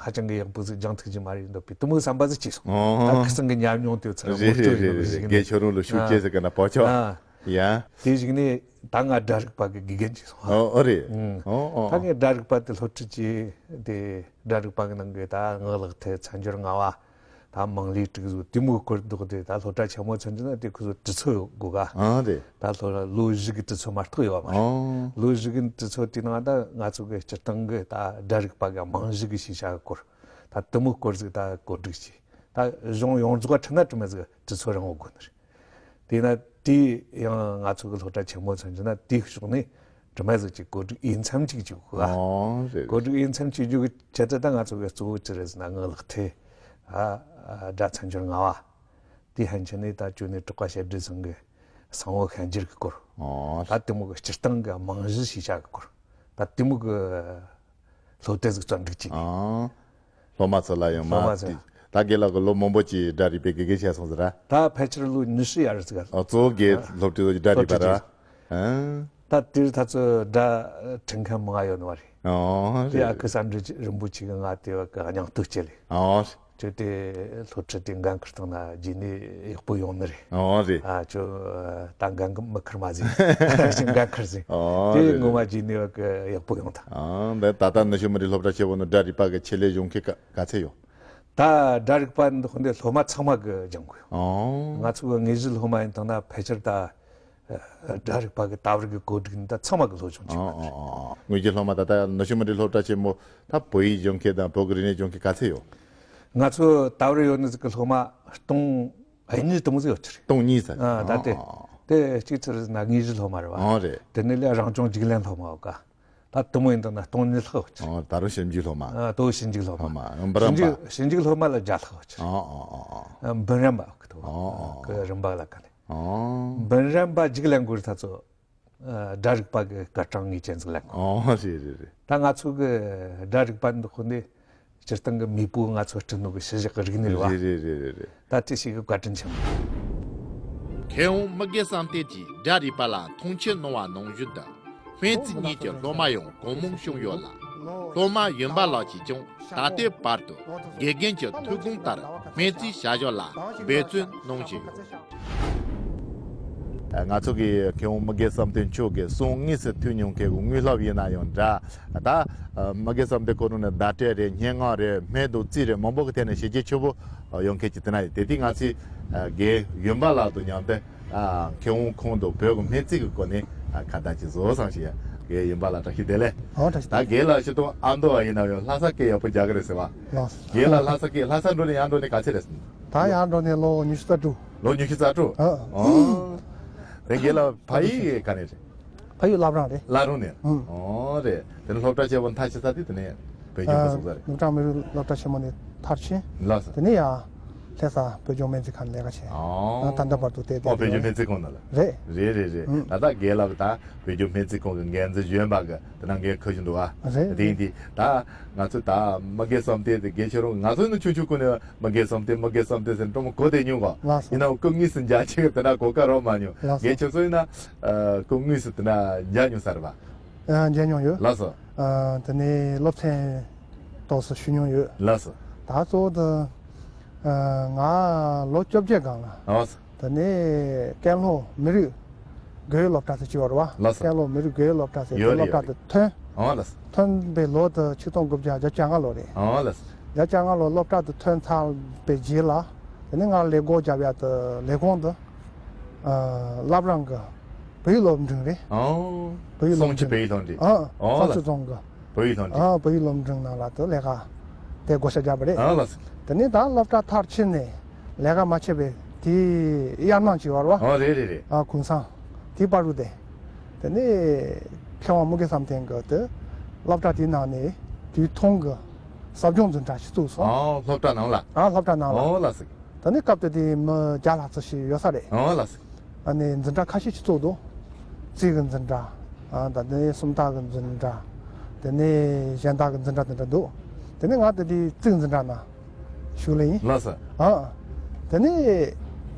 ཧ་ཅང་གི་ཡག་པོ་ཟིག་སྦྱང་ཐུབ་ཀྱི་མ་རེད་འདོད་པའི་དེ་མོ་བསམ་པ་ཟིག་སྐྱེས་སོང་། ཨོ། ད་ཁི་སང་གི་ཉམས་མྱོང་དེ་ཚོ་རེད་རེད་རེད་རེད། དགེ་ཆོས་རང་ལ་ཤུགས་སྐྱེས་ཟེར་གི་ན་པོ་ཆོ། ཨ། ཡ། དེ་བཞིན་ནས་ད་ང་སྒྲ་རིག་པ་གི་དགེ་རྒན་བྱས་སོང་། ཨོ་ཨོ་རེད། ཨང་། ཨོ་ཨོ། ད་ངས་སྒྲ་རིག་པ་དེ་སློབ་ཁྲིད་བྱས་དེ་སྒྲ་རིག་པ་གི་ནང་གི་ད་ངག་ལག་མཐིལ་མཚན་སྦྱོར་ལྔ་བ། ད་མང་ལས་དྲུག་ཟུག་དེ་མོ་སྐོར་འདུག་དེ་ད་སློབ་གྲྭ་ཆེན་མོ་ཚུན་ཆད་ན་དེ་ཁོ་ཚོ་དུས་ཚོད་ཡོད་དགོས་ག་ཨང་། རེད། ད་སློབ་ལོ་བཞི་གི་དུས་ཚོད་མ་གཏོགས་ཡོད་བ་མ་རེད། ཨོ། ལོ་བཞི་གི་དུས་ཚོད་དེ་ནང་ད་ང་ཚོ་གི་སྤྱིར་བཏང་གི་ད་སྒྲ་རིག་པ་གི་རྨང་གཞི་གི་ཤེས་བྱ་གི་སྐོར། ད་དེ་མོ་སྐོར་ཟིག་ད་བཀོད་སྒྲིག་བྱས། ད་གཞུང་ཡོངས་རྫོགས་ཁྲིད་ན་དྲི་མ་ཟིག་དུས་ཚོད་རིང་བོ་དགོས་ནི་རེད། དེས་ན་དེ་ཡང་ང་ཚོ་གི་སློབ་གྲྭ་ཆེན་མོ་ཚུན་ཆད་ན་དེའི་ཕྱོགས་ནས་དྲི་མ་ཟིག་ཅིག་བཀོད་སྒྲིག་འོས་འཚམ་ཅིག་བྱེད་དགོས་ག་ཨོ་རེད། བཀོད་སྒྲིག་འོས་འཚམ་བྱེད་རྒྱུ་གི་ཆེད་དུ་ད་ང་ཚོ་གི་གཙོ་བོ་ཅི་རེད་ཟེར་ན་ངག་ལག་མཐིལ། ཨ། སྒྲ་མཚན་སྦྱོར་ལྔ་བ། དེ་ཕན་ཆད་ནས་ད་ཅོ་ནེ་གྲགས་པ་བཤད་སྒྲོས་ཚང་གི་གསང་བ་ཤན་སྦྱར་གི་སྐོར། ཨོ། ད་དེ་མོ་གི་སྤྱིར་བཏང་གི་རྨང་གཞི་ཤེས་བྱ་གི་སྐོར། ད་དེ་མོ་གི་སློབ་དེབ་ཟིག་བརྩམས་སྒྲིག་བྱས་ནས། ཨོ། སློབ་མ་ཚོ་ལ་ཡང་མ། སློབ་མ་ཚོ། ད་དགེ་ལགས་ཀྱིས་ལོ་མང་པོ་ཅིག་སྒྲ་རིག་པའི་དགེ་རྒན་བྱས་སོང་ཟེར་ར། ད་ཕལ་ཆེར་ལོ་ཉི་ཤུ་ཡར་ཟིག་ཨ། གཙོ་བོ་དགེ་སློབ་ཁྲིད་སྒྲ་རིག་པ་ར། སློབ་ཁྲིད་ཨང་། ད་དེར་ད་ཚོ་སྒྲ་ཁྲིད་མཁན་མང་ང་ཡོད་ནི་བ་རེད། ཨོ། དེ་རེད། ཨ་ཁུ་བསམ་གྲུབ་རིན་པོ་ཆེ་གིས་ང་དེ་བ་གི་སྙིང་སྟོབས་སྐྱེད་ལེ། ཨོ། ཁྱོད་དེ་སློབ་ཁྲིད་དེ་འགན་ཁུར་བཏང་ན་རྗེས་ནས་ཡག་པོ་ཡོང་ནི་རེད། ཨོ་རེད། ཨ་ཁྱོད་ད་འགན་མི་ཁུར་མ་ཟིན། འགན་ཁུར་ཟིན། ཨོ་དེ་རེད་ངོ་མ་རེད། རྗེས་ནས་བ་གི་ཡག་པོ་ཡོང་ད། ཨོ་འདི་ད་ལྟ་ནུབ་ཕྱོགས་མི་རིགས་སློབ་གྲྭ་ཆེན་མོ་ནི་སྒྲ་རིག་པ་གི་ཆེད་ལས་སྦྱོང་མཁན་ག་ག་ཚད་ཡོད། ད་སྒྲ་རིག་པ་འདི་ཁོ་འདི་སློབ་མ་ཚང་མ་གི་སྦྱང་དགོས། ཨོ། ང་ཚོ་གི་དངོས་གཞི་སློབ་མ་ཡིན་དང་ན་ཕལ་ཆེར་ད། སྒྲ་རིག་པ་གི་ད་བར་གི་བཀོད་སྒྲིག་འདི་ཚང་མ་གི་སློབ་སྦྱོང་བྱེད་པ་རེད། ཨོ་ཨོ་ཨོ། དངོས་གཞི་སློབ་མ་ད་ལྟ་ནུབ་ཕྱོགས་མི་རིགས་སློབ་གྲྭ་ཆེན་མོ་ད་བོད་ཡིག་སྦྱོང་མཁན་དང་བོད་ཀྱི་རིག་གནས་སྦྱོང་མཁན་ག་ཚད་ཡོད། ང་ཚོ་ད་བར་ཡོད་ནི་ཟིག་གི་སློབ་མ་སྟོང་གཉིས་དེ་མོ་ཟིག་ཡོད་ཀྱི་རེད། སྟོང་གཉིས་ཟེར། ཨ་ད་ལྟའི། ཨོ་ཨོ། དེ་གཅིག་ཚུར་ཟིན་ན་དངོས་གཞི་སློབ་མ་རེད་བ། ཨོ་རེད། དེ་ནས་ལས་རང་སྦྱོང་རྒྱུགས་ལེན་སློབ་མ་ཡོད་ཀ་ད་དེ་མོ་ཡིན་དང་ན་སྟོང་གཉིས་ལྷག་ཡོད་ཀྱི་རེད། ཨོ་ད་རུང་ཞིབ་འཇུག་སློབ་མ། ཨ་ལྟོ་ཞིབ་འཇུག་སློབ་མ། སློབ་མ་འབུམ་རམས་པ། ཞིབ་འཇུག་སློབ་མ་ལ་བརྒྱ་ལྷག་ཡོད་ཀྱི་རེད། ཨོ་ཨོ་ཨོ་ཨོ། འབུམ་རམས་པ་ཡོད་ཀྱི་འདུག་ཨོ་ཨོ་ཨོ། གི་རིམ་པ་ལ་ཀ་ནས། ཨོ། འབུམ་རམས་པ་རྒྱུགས་ལེན་དགོས་རིགས་ད་ཚོ། ཨ་སྒྲ་རིག་པ་གི་སྐར་གྲངས་ངེས་ཅན་ཟིག་ལེན་དགོས། ཨོ་རེད་རེད་རེད། ད་ང་ཚོ་གི་སྒྲ་རིག་པ་འདི་ཁོ་འདི་སྤྱིར་བཏང་གི་མེས་པོ་ང་ཚོ་སྤྲད་ནོ་གི་ཤུལ་བཞག་གི་རིག་གནས་རེད་བ། རེད་རེད་རེད་རེད་རེད། ད་དེ་ཞིག་གི་བཀའ་དྲིན་ཆེན་པོ། མཁས་དབང་དམུ་དགེ་བསམ་གཏན་གྱིས་སྒྲ་རིག་པ་ལ་མཐོང་ཆེན་གནང་བ་ནང་བཞིན་དུ། སྨན་རྩིས་གཉིས་ཀྱི་སློབ་མ་ཡང་གང་མང་བྱུང་ཡོད་ལ། སློབ་མ་གཡོན་པ་ལགས་ཀྱིས་ཀྱང་ད་ལྟའི་བར་དུ་དགེ་རྒན་གྱི་ཐུགས་དགོངས་ལྟར་སྨན་རྩིས་བྱ་གཞག་ལ་འབད་བརྩོན་གནང་བཞིན་ཡོད། ང་ཚོ་གི་མཁས་དབང་དམུ་དགེ་བསམ་གཏན་མཆོག་གི་གསུང་དངོས་སུ་ཐོས་མྱོང་མཁན་གྱི་དངོས་སློབ་ཡིན་ན་ཡང་འདྲ། ད་དམུ་དགེ་བསམ་གཏན་ཁོ་རང་ནས་བརྡ་སྤྲོད་རེད། སྙན་ངག་རེད། སྨན་དང་རྩིས་རེད། མང་པོ་གི་ཐད་ནས་བྱས་རྗེས་ཆེ་པོ་ཡོང་མཁན་གྱི་དེ་ན་ཡིན། དེ་དུས་ང་ཚོས་དགེ་རྒན་གཡོན་པ་ལགས་དང་མཉམ་དུ། ཨ། མཁས་དབང་ཁོང་དང་བོད་ཀྱི་སྨན་རྩིས་ཀྱི་སྐོར་ནས། ཨ། ཁ་བརྡ་ཅིག་བཟོ་བསམ་ཞིག་ཡ། རྒན་གཡོན་པ་ལགས་བཀྲ་ཤིས་བདེ་ལེགས། ཨོ་བཀྲ་ཤིས་བདེ་ལེགས། ད་རྒན་ལགས་སྤྱིར་བཏང་ཨ་མདོ་བ་ཡིན་ན་ཡང་ལྷ་ས་སྐད་ཡག་པོ་རྒྱག་གི་རེད་ཟེར་བ། ལགས་སོ། རྒན་ལགས་ལྷ་ས་སྐད་ལྷ་ས་འགྲོ་ནས་ཡར་འགྲོ་ནས་ག་ཚོད་རེད་ཟེར། ད་ཡར་འགྲོ་ནས་ལོ་ཉི་ཤུ་རྩ་དྲུག་ལོ་ཉི་ཤུ་རྩ་དྲུག་ཨ། ཨོ། དེ་རྒན་ལགས་ཕ་ཡུལ་ག་ནས་རེད། ཕ་ཡུལ་བླ་བྲང་རེད། བླ་བྲང་ནས། ཨང་། ཨོ་རེད། དེ་ནས་སློབ་གྲྭ་ཆེན་པོ་མཐར་ཕྱིན་ས་དེ་དེ་ནས་བོད་ལྗོངས་སུ་སོང་ས་རེད། ནུབ་བྱང་མི་རིགས་སློབ་གྲྭ་ཆེན་མོ་ནས་མཐར་ཕྱིན། ལགས་སོ། དེ་ནས་ཡང་ལྷ་ས་བོད་ལྗོངས་སྨན་རྩིས་ཁང་ལས་ཀ་བྱས། ཨང་། ད་ལྟ་བར་དུ་དེ། ཨོ། བོད་ལྗོངས་སྨན་རྩིས་ཁང་ནང་ལ། རེད། རེད་རེད་རེད། ཨང་། ད་ལྟ་རྒན་ལགས་ད་བོད་ལྗོངས་སྨན་རྩིས་ཁང་གི་འགན་འཛིན་གཞོན་པ་གི་དེ་ནང་འགན་འཁུར་བཞིན་འདུག་ཨ། རེད། དེ་ཡིན་དུས་ད་ང་ཚོ་ད་དམུ་དགེ་བསམ་གཏན་དེ་རྒན་ཁྱེད་རང་ང་ཚོ་ནི་ཆུང་ཆུང་ཀུན་ནས་དམུ་དགེ་བསམ་གཏན་དམུ་དགེ་བསམ་གཏན་ཟེར་སྤྲང་མོ་གོ་བདེ་མྱོང་གོ། ལགས་སོ། ཡིན་ནའང་སྐུ་དངོས་སུ་མཇལ་ཆེད་དེ་འདྲ་གོ་སྐབས་རག་མ་མྱོང་། ལགས་སོ། རྒན་ཁྱེད་ཚོ་ཡིན་ན། ཨ། སྐུ་དངོས་སུ་དེ་འདྲ་མཇལ་མྱོང་ས་རེད་པ། ཨ། མཇལ་མྱོང་ཡོད། ལགས་སོ། ཨ། དེ་ནས་སློབ་ཚན་ཏོག་ཙམ་ཞུ་མྱོང་ཡོད། ལགས་སོ། ད་གཙོ་བོ་དེ། ཨ། ང་ལོ་བཅོ་བརྒྱད་སྒང་ལ། ཨོ། དེ་ནས་ཀན་ལྷོ་མི་རིགས་དགོན་སློབ་གྲྭ་ཟེར་གྱི་ཡོད་རེད་པ། ལགས་སོ། ཀན་ལྷོ་མི་རིགས་དགོན་སློབ་གྲྭ་ཟེར་དེ་ཡོད་རེད། སློབ་གྲྭ་དེ་ཐོན། ཨོ་ལགས་སོ། ཐོན་པའི་ལོ་དེ་ཆིག་སྟོང་དགུ་བརྒྱ་བརྒྱད་ཅུ་གྱ་ལྔ་ལོ་རེད། ཨོ་ལགས་སོ། བརྒྱད་ཅུ་གྱ་ལྔ་ལོ་སློབ་གྲྭ་དེ་ཐོན་ཚར་བའི་རྗེས་ལ། དེ་ནས་ང་ལས་འགོ་བརྒྱབ་ཡ་དེ་ལས་ཁུངས་དེ། ཨ། བླ་བྲང་གི་བོད་ཡིག་སློབ་འབྲིང་རེད། ཨོ། བོད་ཡིག་སློབ་འབྲིང་། སྲུང་སྐྱོབ་བོད་ཡིག་སློབ་འབྲིང་། ཨ། ཨོ་ལགས་སོ། གཙང་ཆུ་རྫོང་གི། བོད་ཡིག་སློབ་འབྲིང་། ཨ། བོད་ཡིག་སློབ་འབྲིང་ནང་ལ་དེ་ལས་ཀ་དེ་བགོ་བཤའ་བརྒྱབ་པ་རེད། ཨ་ལགས་སོ། དེ་ནས་ད་སློབ་གྲྭ་མཐར་ཕྱིན་ནས་ལས་ཀ་མ་བྱས་པའི་དེའི་དབྱར་གནང་བྱས་པ་རེད་པ། ཨོ་རེད་རེད་རེད། ཨ། གུང་སེང་དེའི་བར་དུ་དེ། དེ་ནས་མཁས་དབང་དམུ་དགེ་བསམ་གཏན་གྱིས་དེ་སློབ་གྲྭ་དེའི་ནང་ནས་དུས་ཐུང་གི་ཟབ་སྦྱོང་འཛིན་གྲྭ་ཞིག་བཙུགས་སོང་། ཨོ། སློབ་གྲྭ་ནང་ལ། ཨ། སློབ་གྲྭ་ནང་ལ། ཨོ་ལགས་སོ། ད་ནི་སྐབས་དེ་དུས་མི་བརྒྱ་ལྷག་ཙམ་ཞིག་ཡོད་ས་རེད། ཨོ་ལགས་སོ། ཨ་ནི་འཛིན་གྲྭ་ཁ་ཤས་ཅིག་བཙུགས་འདུག་རྩིས་ཀྱི་འཛིན་གྲྭ། ཨ། ད་ནི་སུམ་རྟགས་ཀྱི་འཛིན་གྲྭ། དེ་ནས་གཞན་དག་གི་འཛིན་གྲྭ་དེ་འདྲ་འདུག་དེ་ནས་ང་དེ་དུས་རྩིས་ཀྱི་འཛིན་གྲྭ་ནང་ཞུགས་ལེ་ཡིན། ལགས་སོ། ཨ། དེ་ནས་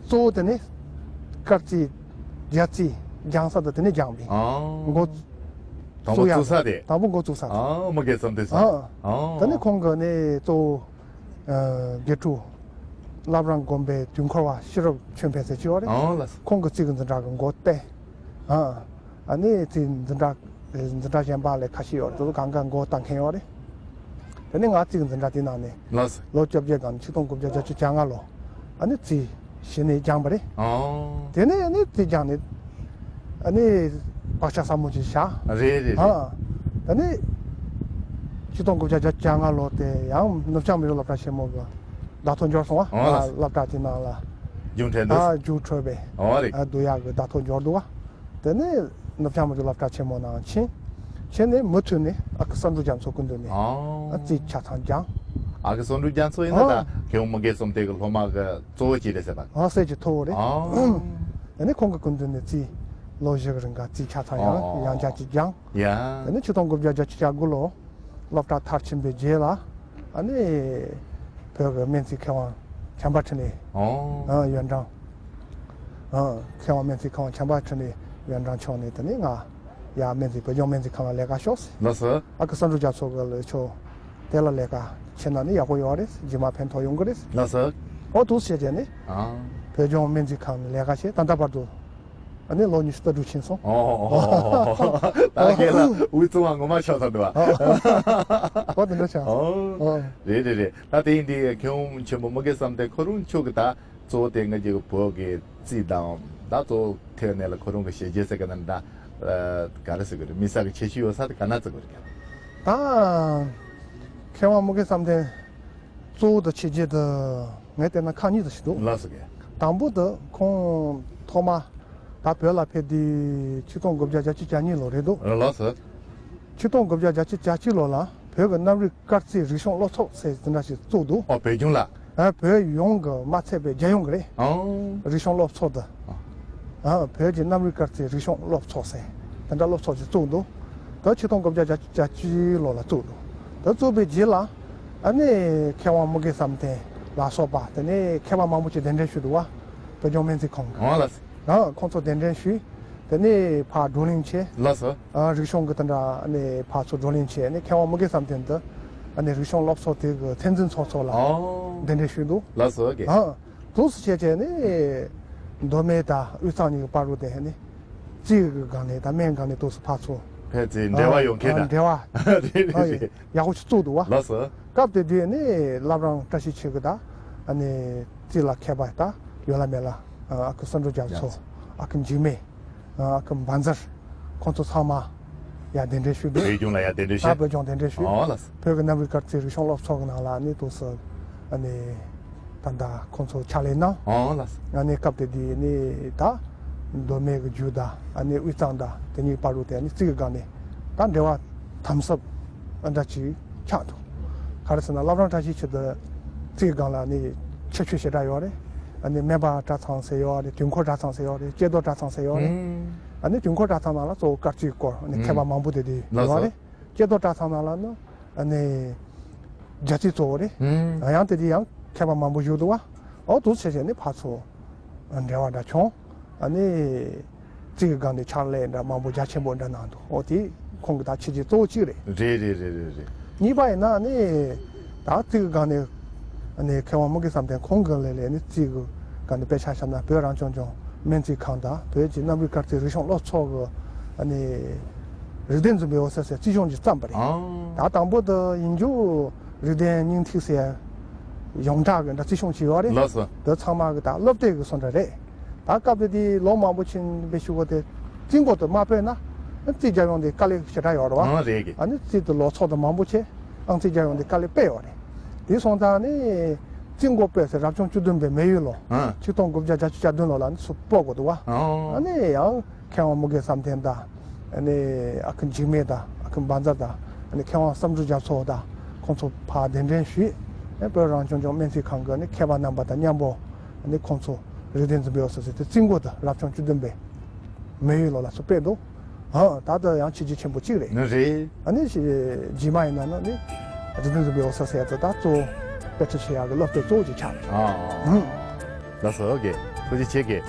གཙོ་བོ་དེ་ནི་སྐར་རྩིས། རྒྱ་རྩིས་སྦྱང་ས་དེ་དེ་ནས་སྦྱངས་པས། ཨ། འགོ་ དང་པོ་བཙུགས་ཡ་བཙུགས་ས་དེ། དང་པོ་འགོ་བཙུགས་ས་དེ། ཨ་མུ་གེ་བསམ་གཏན་ཟེར། ཨ། ཨ། ད་ནི་ཁོང་གི་ནི་གཙོ་བོ་ཨ་དགེ་ཕྲུག་བླ་བྲང་དགོན་པའི་དུས་འཁོར་བ་ཤེས་རབ་ཆོས་འཕེལ་ཟེར་གྱི་ཡོད་རེད། ཨ་ལགས་སོ། ཁོང་གི་རྩིས་ཀྱི་འཛིན་གྲྭ་གི་འགོ་བསྟན། ཨ། ཨ་ནི་རྩིས་འཛིན་གྲྭ་འཛིན་གྲྭ་གཞན་པ་ལས་ཁ་ཤས་ཡོད་རེད། དེ་ཚོ་གང་ག་འགོ་བཏང་མཁན་ཡོད་རེད། དེ་ནས་ང་རྩིས་ཀྱི་འཛིན་གྲྭ་དེ་ནང་ནས་ལགས་སོ། ལོ་བཅོ་བརྒྱད་སྒང་ནས་ཆིག་སྟོང་དགུ་བརྒྱ་བརྒྱད་ཅུ་གྱ་ལྔ་ལོ་ཨ་ནི་རྩིས་གཞི་ནས་སྦྱངས་པ་རེད། ཨོ། དེ་ནས་ཨ་ནི་རྩིས་སྦྱངས་ནས་ཨ་ནི་བག་ཆགས་ཟབ་མོ་ཅིག་བཞག་རེད་རེད་རེད། ཨ། དེ་ནས་ཆིག་སྟོང་དགུ་བརྒྱ་བརྒྱད་ཅུ་གྱ་ལྔ་ལོ་དེ་ཡང་ནུབ་བྱང་མི་རིགས་སློབ་གྲྭ་ཆེན་མོ་གི་བདག་ཐོ་འབྱོར་སོང་བ། ཨོ་ལགས་སོ། སློབ་གྲྭ་དེ་ནང་ལ་རྒྱུགས་འཕྲོད་འདུག་ཨ་རྒྱུགས་འཕྲོད་པའི་ཨོ་རེད། ཨ་བསྡུ་ཡག་གི་བདག་ཐོ་འབྱོར་འདུག་བ། དེ་ནས་ནུབ་བྱང་མི་རིགས་སློབ་གྲྭ་ཆེན་མོ་ནང་ཕྱིན། ཕྱིན་ནས་མུ་མཐུད་ནས་ཨ་ཁུ་བསམ་འགྲུབ་རྒྱ་མཚོ་སྐུ་མདུན་ནས་ཨ་རྩིས་ཆ་ཚང་སྦྱངས། ཨ་ཁུ་བསམ་འགྲུབ་རྒྱ་མཚོ་ཡིན་ན་ད་ཨ་མཁས་དབང་མུ་གེ་བསམ་གཏན་གྱི་སློབ་མ་གི་གཙོ་བོ་གཅིག་རེད་ཟེར་བ། ཨ་སྲས་ཀྱི་ཐུ་བོ་རེད། ཨ་ནི་ཁོང་གི་སྐུ་མདུན་ནས་རྩིས་ལོ་བཞི་གི་རིང་ག་རྩིས་ཆ་ཚང་ཡང་ཨ་ཡང་བསྐྱར་ཅིག་སྦྱངས། ཡ། དེ་ནས་ཆིག་སྟོང་དགུ་བརྒྱ་བརྒྱད་ཅུ་གྱ་དགུ་ལོ་སློབ་གྲྭ་མཐར་ཕྱིན་པའི་རྗེས་ལ་ཨ་ནི་བོད་ཀྱི་སྨན་རྩིས་མཁས་དབང་བྱམས་པ་འཕྲིན་ལས་ཨོ། ཨ་ཡོན་ཀྲང་། ཨ་མཁས་དབང་སྨན་རྩིས་མཁས་དབང་བྱམས་པ་འཕྲིན་ལས་ཡོན་ཀྲང་མཆོག་ནས་དེ་ནས་ང་ཡར་སྨན་རྩིས་བོད་ལྗོངས་སྨན་རྩིས་ཁང་ལ་ལས་ཀ་ཤོག་ཟེར། ལགས་སོ། ཨ་ཁུ་བསམ་འགྲུབ་རྒྱ་མཚོ་གི་ལས་ཆོག་དེ་ལ་ལས་ཀ་བྱེད་ན་ནི་ཡག་པོ་ཡོད་རེད། རྗེས་མ་ཕན་ཐོགས་ཡོང་གི་རེད། ལགས་སོ། ཨོ་འདུག་སེ་བྱས་བྱས་ནས་ཨ་བོད་ལྗོངས་སྨན་རྩིས་ཁང་ནས་ལས་ཀ་བྱས་ད་ལྟ་བར་དུ་ཨ་ནི་ལོ་ཉི་ཤུ་རྩ་དྲུག་ཕྱིན་སོང་། ཨོ་ཨོ་ཨོ་ཨོ། ད་ཁྱེད་ལ་དབུས་གཙང་བ་ངོ་མ་ཆགས་ཚར་འདུག་བ། ཨོ་དེ་འདྲ་ཆགས་སོང་། ཨོ་ཨོ། རེད་རེད་རེད། ད་དེ་ཡིན་དུས་མཁས་དབང་ཆེན་པོ་མུ་གེ་བསམ་གཏན་ཁོ་རང་མཆོག་གི་ད་གཙོ་བོ་དེ་ང་ཅིག་བོད་ཀྱི་རྩིས་དང་ད་གཙོ་བོ་ཐད་ནས་ལ་ཁོ་རང་གི་བྱས་རྗེས་ཟེར་ག་ན་ད་ག་རེ་ཟེར་དགོས་རེད། དམིགས་བསལ་གྱི་ཁྱད་ཆོས་ཡོད་ས་དེ་ག་ན་བརྩི་དགོས་རེད། ད་མཁས་དབང་མུ་གེ་བསམ་གཏན་གཙོ་བོ་དང་བྱས་རྗེས་དེ་ངས་བལྟས་ན་ཁག་གཉིས་དེ་ཞིག་འདུག་ལགས་སོ་གས། དང་པོ་དེ་ཁོང་ཐོག་མ་ད་བོད་ལ་ཕེབས་དུས་ཆིག་སྟོང་དགུ་བརྒྱ་བརྒྱད་ཅུ་གྱ་གཉིས་ལོ་རེད་འདུག་ལགས་སོ། ཆིག་སྟོང་དགུ་བརྒྱ་བརྒྱད་ཅུ་གྱ་གཅིག་ལོ་ལ་བོད་ཀྱི་གནམ་རིག་སྐར་རྩིས་རིག་གཞུང་སློབ་ཚོགས་ཟེར་དེ་འདྲ་ཞིག་བཙུགས་འདུག་ཨོ་བོད་ལྗོངས་ལ། ཨ་བོད་ཡོངས་ཀྱི་མ་ཚད་པའི་རྒྱལ་ཡོངས་ཀྱི་རེད། ཨོ། རིག་གཞུང་སློབ་ཚོགས་དེ། ཨ་བོད་ཀྱི་གནམ་རིག་སྐར་རྩིས་རིག་གཞུང་སློབ་ཚོགས་ཟེར་དེ་འདྲ་སློབ་ཚོགས་ཅིག་བཙུགས་འདུག་ད་ཆིག་སྟོང་དགུ་བརྒྱ་བརྒྱད་ཅུ་གྱ་གཅིག་ལོ་ལ་བཙུགས་འདུག་ད་བཙུགས་པའི་རྗེས་ལ་ཨ་ནི་མཁས་དབང་མུ་གེ་བསམ་གཏན་ལ་སོགས་པ་དེ་ནས་མཁས་པ་མང་པོ་ཅིག་གདན་འདྲེན་ཞུས་འདུག་བ། བོད་ལྗོངས་སྨན་རྩིས་ཁང་གི། ཨོ་ལགས། ཨ་ཁོང་ཚོ་གདན་འདྲེན་ཞུས། དེ་ནས་ཕར་བགྲོ་གླེང་བྱས། ལགས་སོ། ཨ་རིག་གཞུང་གི་དེ་འདྲ་ཨ་ནི་ཕར་ཚུར་བགྲོ་གླེང་བྱས་ནས་མཁས་དབང་མུ་གེ་བསམ་གཏན་དེ་ཨ་ནི་རིག་གཞུང་སློབ་ཚོགས་དེ་གི་མཚན་འཛིན་ཚོགས་གཙོ་ལ་ཨོ། གདན་འདྲེན་ཞུས་འདུག་ལགས་སོ་ཨོ་ཀེ། ཨ་འདུག་སེ་བྱས་བྱས་ནས་མདོ་སྨད་དང་དབུས་གཙང་གཉིས་ཀྱི་བར་དུ་དེ་ཨ་ནི་རྩིས་ཀྱི་སྒང་ནས་དང་སྨན་སྒང་ནས་འདུག་སེ་ཕར་ཚུར་ཕན་ཚུན་འབྲེལ་བ་ཡོང་མཁན་ཨ་དང་འབྲེལ་བ་རེད་རེད་ཨ་རེད། ཡག་པོ་ཞིག་བཙུགས་འདུག་བ། ལགས་སོ། སྐབས་དེ་དུས་ནི་བླ་བྲང་བཀྲ་ཤིས་འཁྱིལ་གྱི་དང་ཨ་ནི་རྩིས་ལ་མཁས་པ་དང་ཡོད་ལ་མེད་ལ་ཨ་ཁུ་བསམ་འགྲུབ་རྒྱ་མཚོ་ཨ་ཁུ་འཇིགས་མེད། ཨ་ཁུ་འབའ་འཛར། ཁོང་ཚོ་ཚང་མ་ཡར་གདན་འདྲེན་ཞུས་འདུག་བོད་ལྗོངས་ལ་ཡར་གདན་འདྲེན་ཞུས། ཨ་བོད་ལྗོངས་གདན་འདྲེན་ཞུས། ཨོ་ལགས། བོད་ཀྱི་གནམ་རིག་སྐར་རྩིས་རིག་གཞུང་སློབ་ཚོགས་ཀྱི་ནང་ལ་ནི་འདུག་སེ་ཨ་ནི་ད་ལྟ་ཁོང་ཚོ་ཕྱག་ལས་གནང་། ཨོ་ལགས། ཨ་ནི་སྐབས་དེ་དུས་ནི་ད་མདོ་སྨད་ཀྱི་རྒྱུད་དང་ཨ་ནི་དབུས་གཙང་དང་དེ་གཉིས་བར་དུ་དེ་ནི་རྩིས་ཀྱི་སྒང་ནས་ད་འབྲེལ་བ་དམ་ཟབ་འདྲ་ཅིག་ཆགས་འདུག་ག་རེ་ཟེར་ན་བླ་བྲང་བཀྲ་ཤིས་འཁྱིལ་དུ་རྩིས་སྒང་ལ་ནི་ཁྱད་ཆོས་ཞེ་དྲག་ཡོད་རེད། ཨ་ནི་སྨན་པ་གྲྭ་ཚང་ཟེར་ཡོད་རེད། དུས་འཁོར་གྲྭ་ཚང་ཟེར་ཡོད་རེད། ཀྱེ་རྡོར་གྲྭ་ཚང་ཟེར་ཡོད་རེད། ཨ་ནི་དུས་འཁོར་གྲྭ་ཚང་ནང་ལ་གཙོ་བོ་སྐར་རྩིས་སྐོར་ནི་མཁས་པ་མང་པོ་དེ་དུས་ཡོད་རེད། ཀྱེ་རྡོར་གྲྭ་ཚང་ནང་ལ་ནི་ཨ་ནི་རྒྱ་རྩིས་གཙོ་བོ་རེད། ཡང་དེ་དུས་ཡང་མཁས་པ་མང་པོ་བཞུགས་འདུག་བ། ཨོ་འདུག་བྱས་བྱས་ནི་ཕར་ཚུར་འབྲེལ་བ་འདྲ་བྱུང་། ཨ་ནི་རྩིས་ཀྱི་སྒང་ནས་ཕྱག་ལས་འདྲ་མང་པོ་རྒྱ་ཆེན་པོ་འདྲ་གནང་འདུག་ཨོ་དེ་ཁོང་གི་ད་བྱས་རྗེས་གཙོ་བོ་གཅིག་རེད། རེད་རེད་རེད་རེད་རེད། གཉིས་པ་ཡིན་ན་ནི་ད་རྩིས་ཀྱི་སྒང་ནས་ཨ་ནི་མཁས་དབང་མུ་གེ་བསམ་གཏན་ཁོང་གི་ལས་ལས་ནི་རྩིས་ཀྱི་སྒང་ནས་དཔེ་ཆ་བཞག་ན་བོད་རང་སྐྱོང་ལྗོངས་སྨན་རྩིས་ཁང་དང་བོད་ཀྱི་གནམ་རིག་སྐར་རྩིས་རིག་གཞུང་སློབ་ཚོགས་ཀྱི་ཨ་ནི་རིག་ལྡན་འཛིན་པའི་འོད་གསལ་ཟེར་རྩིས་གཞུང་ཅིག་བརྩམས་པ་རེད། ཨང་། ད་དང་པོ་དེ་ཡིན་རྒྱུ་རིག་ལྡན་སྙིང་ཐིག་ཟེར་ཡོངས་གྲགས་ཀྱི་འདྲ་རྩིས་གཞུང་ཅིག་ཡོད་རེད། ལགས་སོ། དེ་ཚང་མ་གི་ད་སློབ་དེབ་ཀྱི་བཟོ་འདྲ་རེད། ད་སྐབས་དེ་དེ་ལོ་མང་པོ་ཕྱིན་པའི་གཞུག་གུ་དེ་རྩིས་འགོ་དེ་མ་སྤོས་ན་རྩིས་རྒྱག་ཡོང་དེ་དཀའ་ལས་ཞེ་དྲག་ཡོད་རེད་བ། ཨང་རེད་གི། ཨ་ནི་རྩིས་དེ་ལོ་ཚོགས་དེ་མང་པོ་བྱས་ཨང་རྩིས་རྒྱག་ཡོང་དེ་དཀའ་ལས་དཔེ་ཡོད་རེད། དེ་སོང་ཙང་ནི་རྩིས་འགོ་སྤོས་ཟེར་རབ་བྱུང་བཅུ་བདུན་པའི་མེ་ཡོས་ལོ། ཨང་། ཆིག་སྟོང་དགུ་བརྒྱ་བརྒྱད་ཅུ་གྱ་བདུན་ལོ་ལ་ནི་སུ་སྤོ་དགོས་འདུག་བ། ཨང་། ཨ་ནི་ཡང་མཁས་དབང་མུ་གེ་བསམ་གཏན་དང་། ཨ་ནི་ཨ་ཁུ་འཇིགས་མེད་དང་ཨ་ཁུ་འབའ་འཛར་དང་ཨ་ནི་མཁས་དབང་བསམ་འགྲུབ་རྒྱ་མཚོ་དང་ཁོང་ཚོ་ཕར་གདན་འདྲེན་ཞུས། ཨ་བོད་རང་སྐྱོང་ལྗོངས་སྨན་རྩིས་ཁང་གི་ཨ་ནི་མཁས་པ་རྣམ་པ་དང་མཉམ་པོ་ཨ་ནི་ཁོང་ཚོ་རིག་ལྡན་འཛིན་པའི་འོད་གསལ་ཟེར་དེ་རྩིས་འགོ་དེ་རབ་བྱུང་བཅུ་བདུན་པའི་མེ་ཡོས་ལོ་ལ་སུ་སྤེལ་འདུག་ཨ་ད་ལྟ་ཡང་བྱས་རྗེས་ཆེན་པོ་གཅིག་རེད། ནི་རེད། ཨ་ནི་རྗེས་མ་ཡིན་ན་ནི་རིག་ལྡན་འཛིན་པའི་འོད་གསལ་ཟེར་ཡ་དེ་ད་གཙོ་བོ་དཔེ་ཁྲིད་བྱེད་ཡག་གི་སློབ་དེབ་གཙོ་བོ་ཅིག་ཆགས་རེད། ཨ་ཨ། ཨང་། ལགས་སོ་ཨོ་ཀེ། ཐུགས་རྗེ་ཆེ་གེ།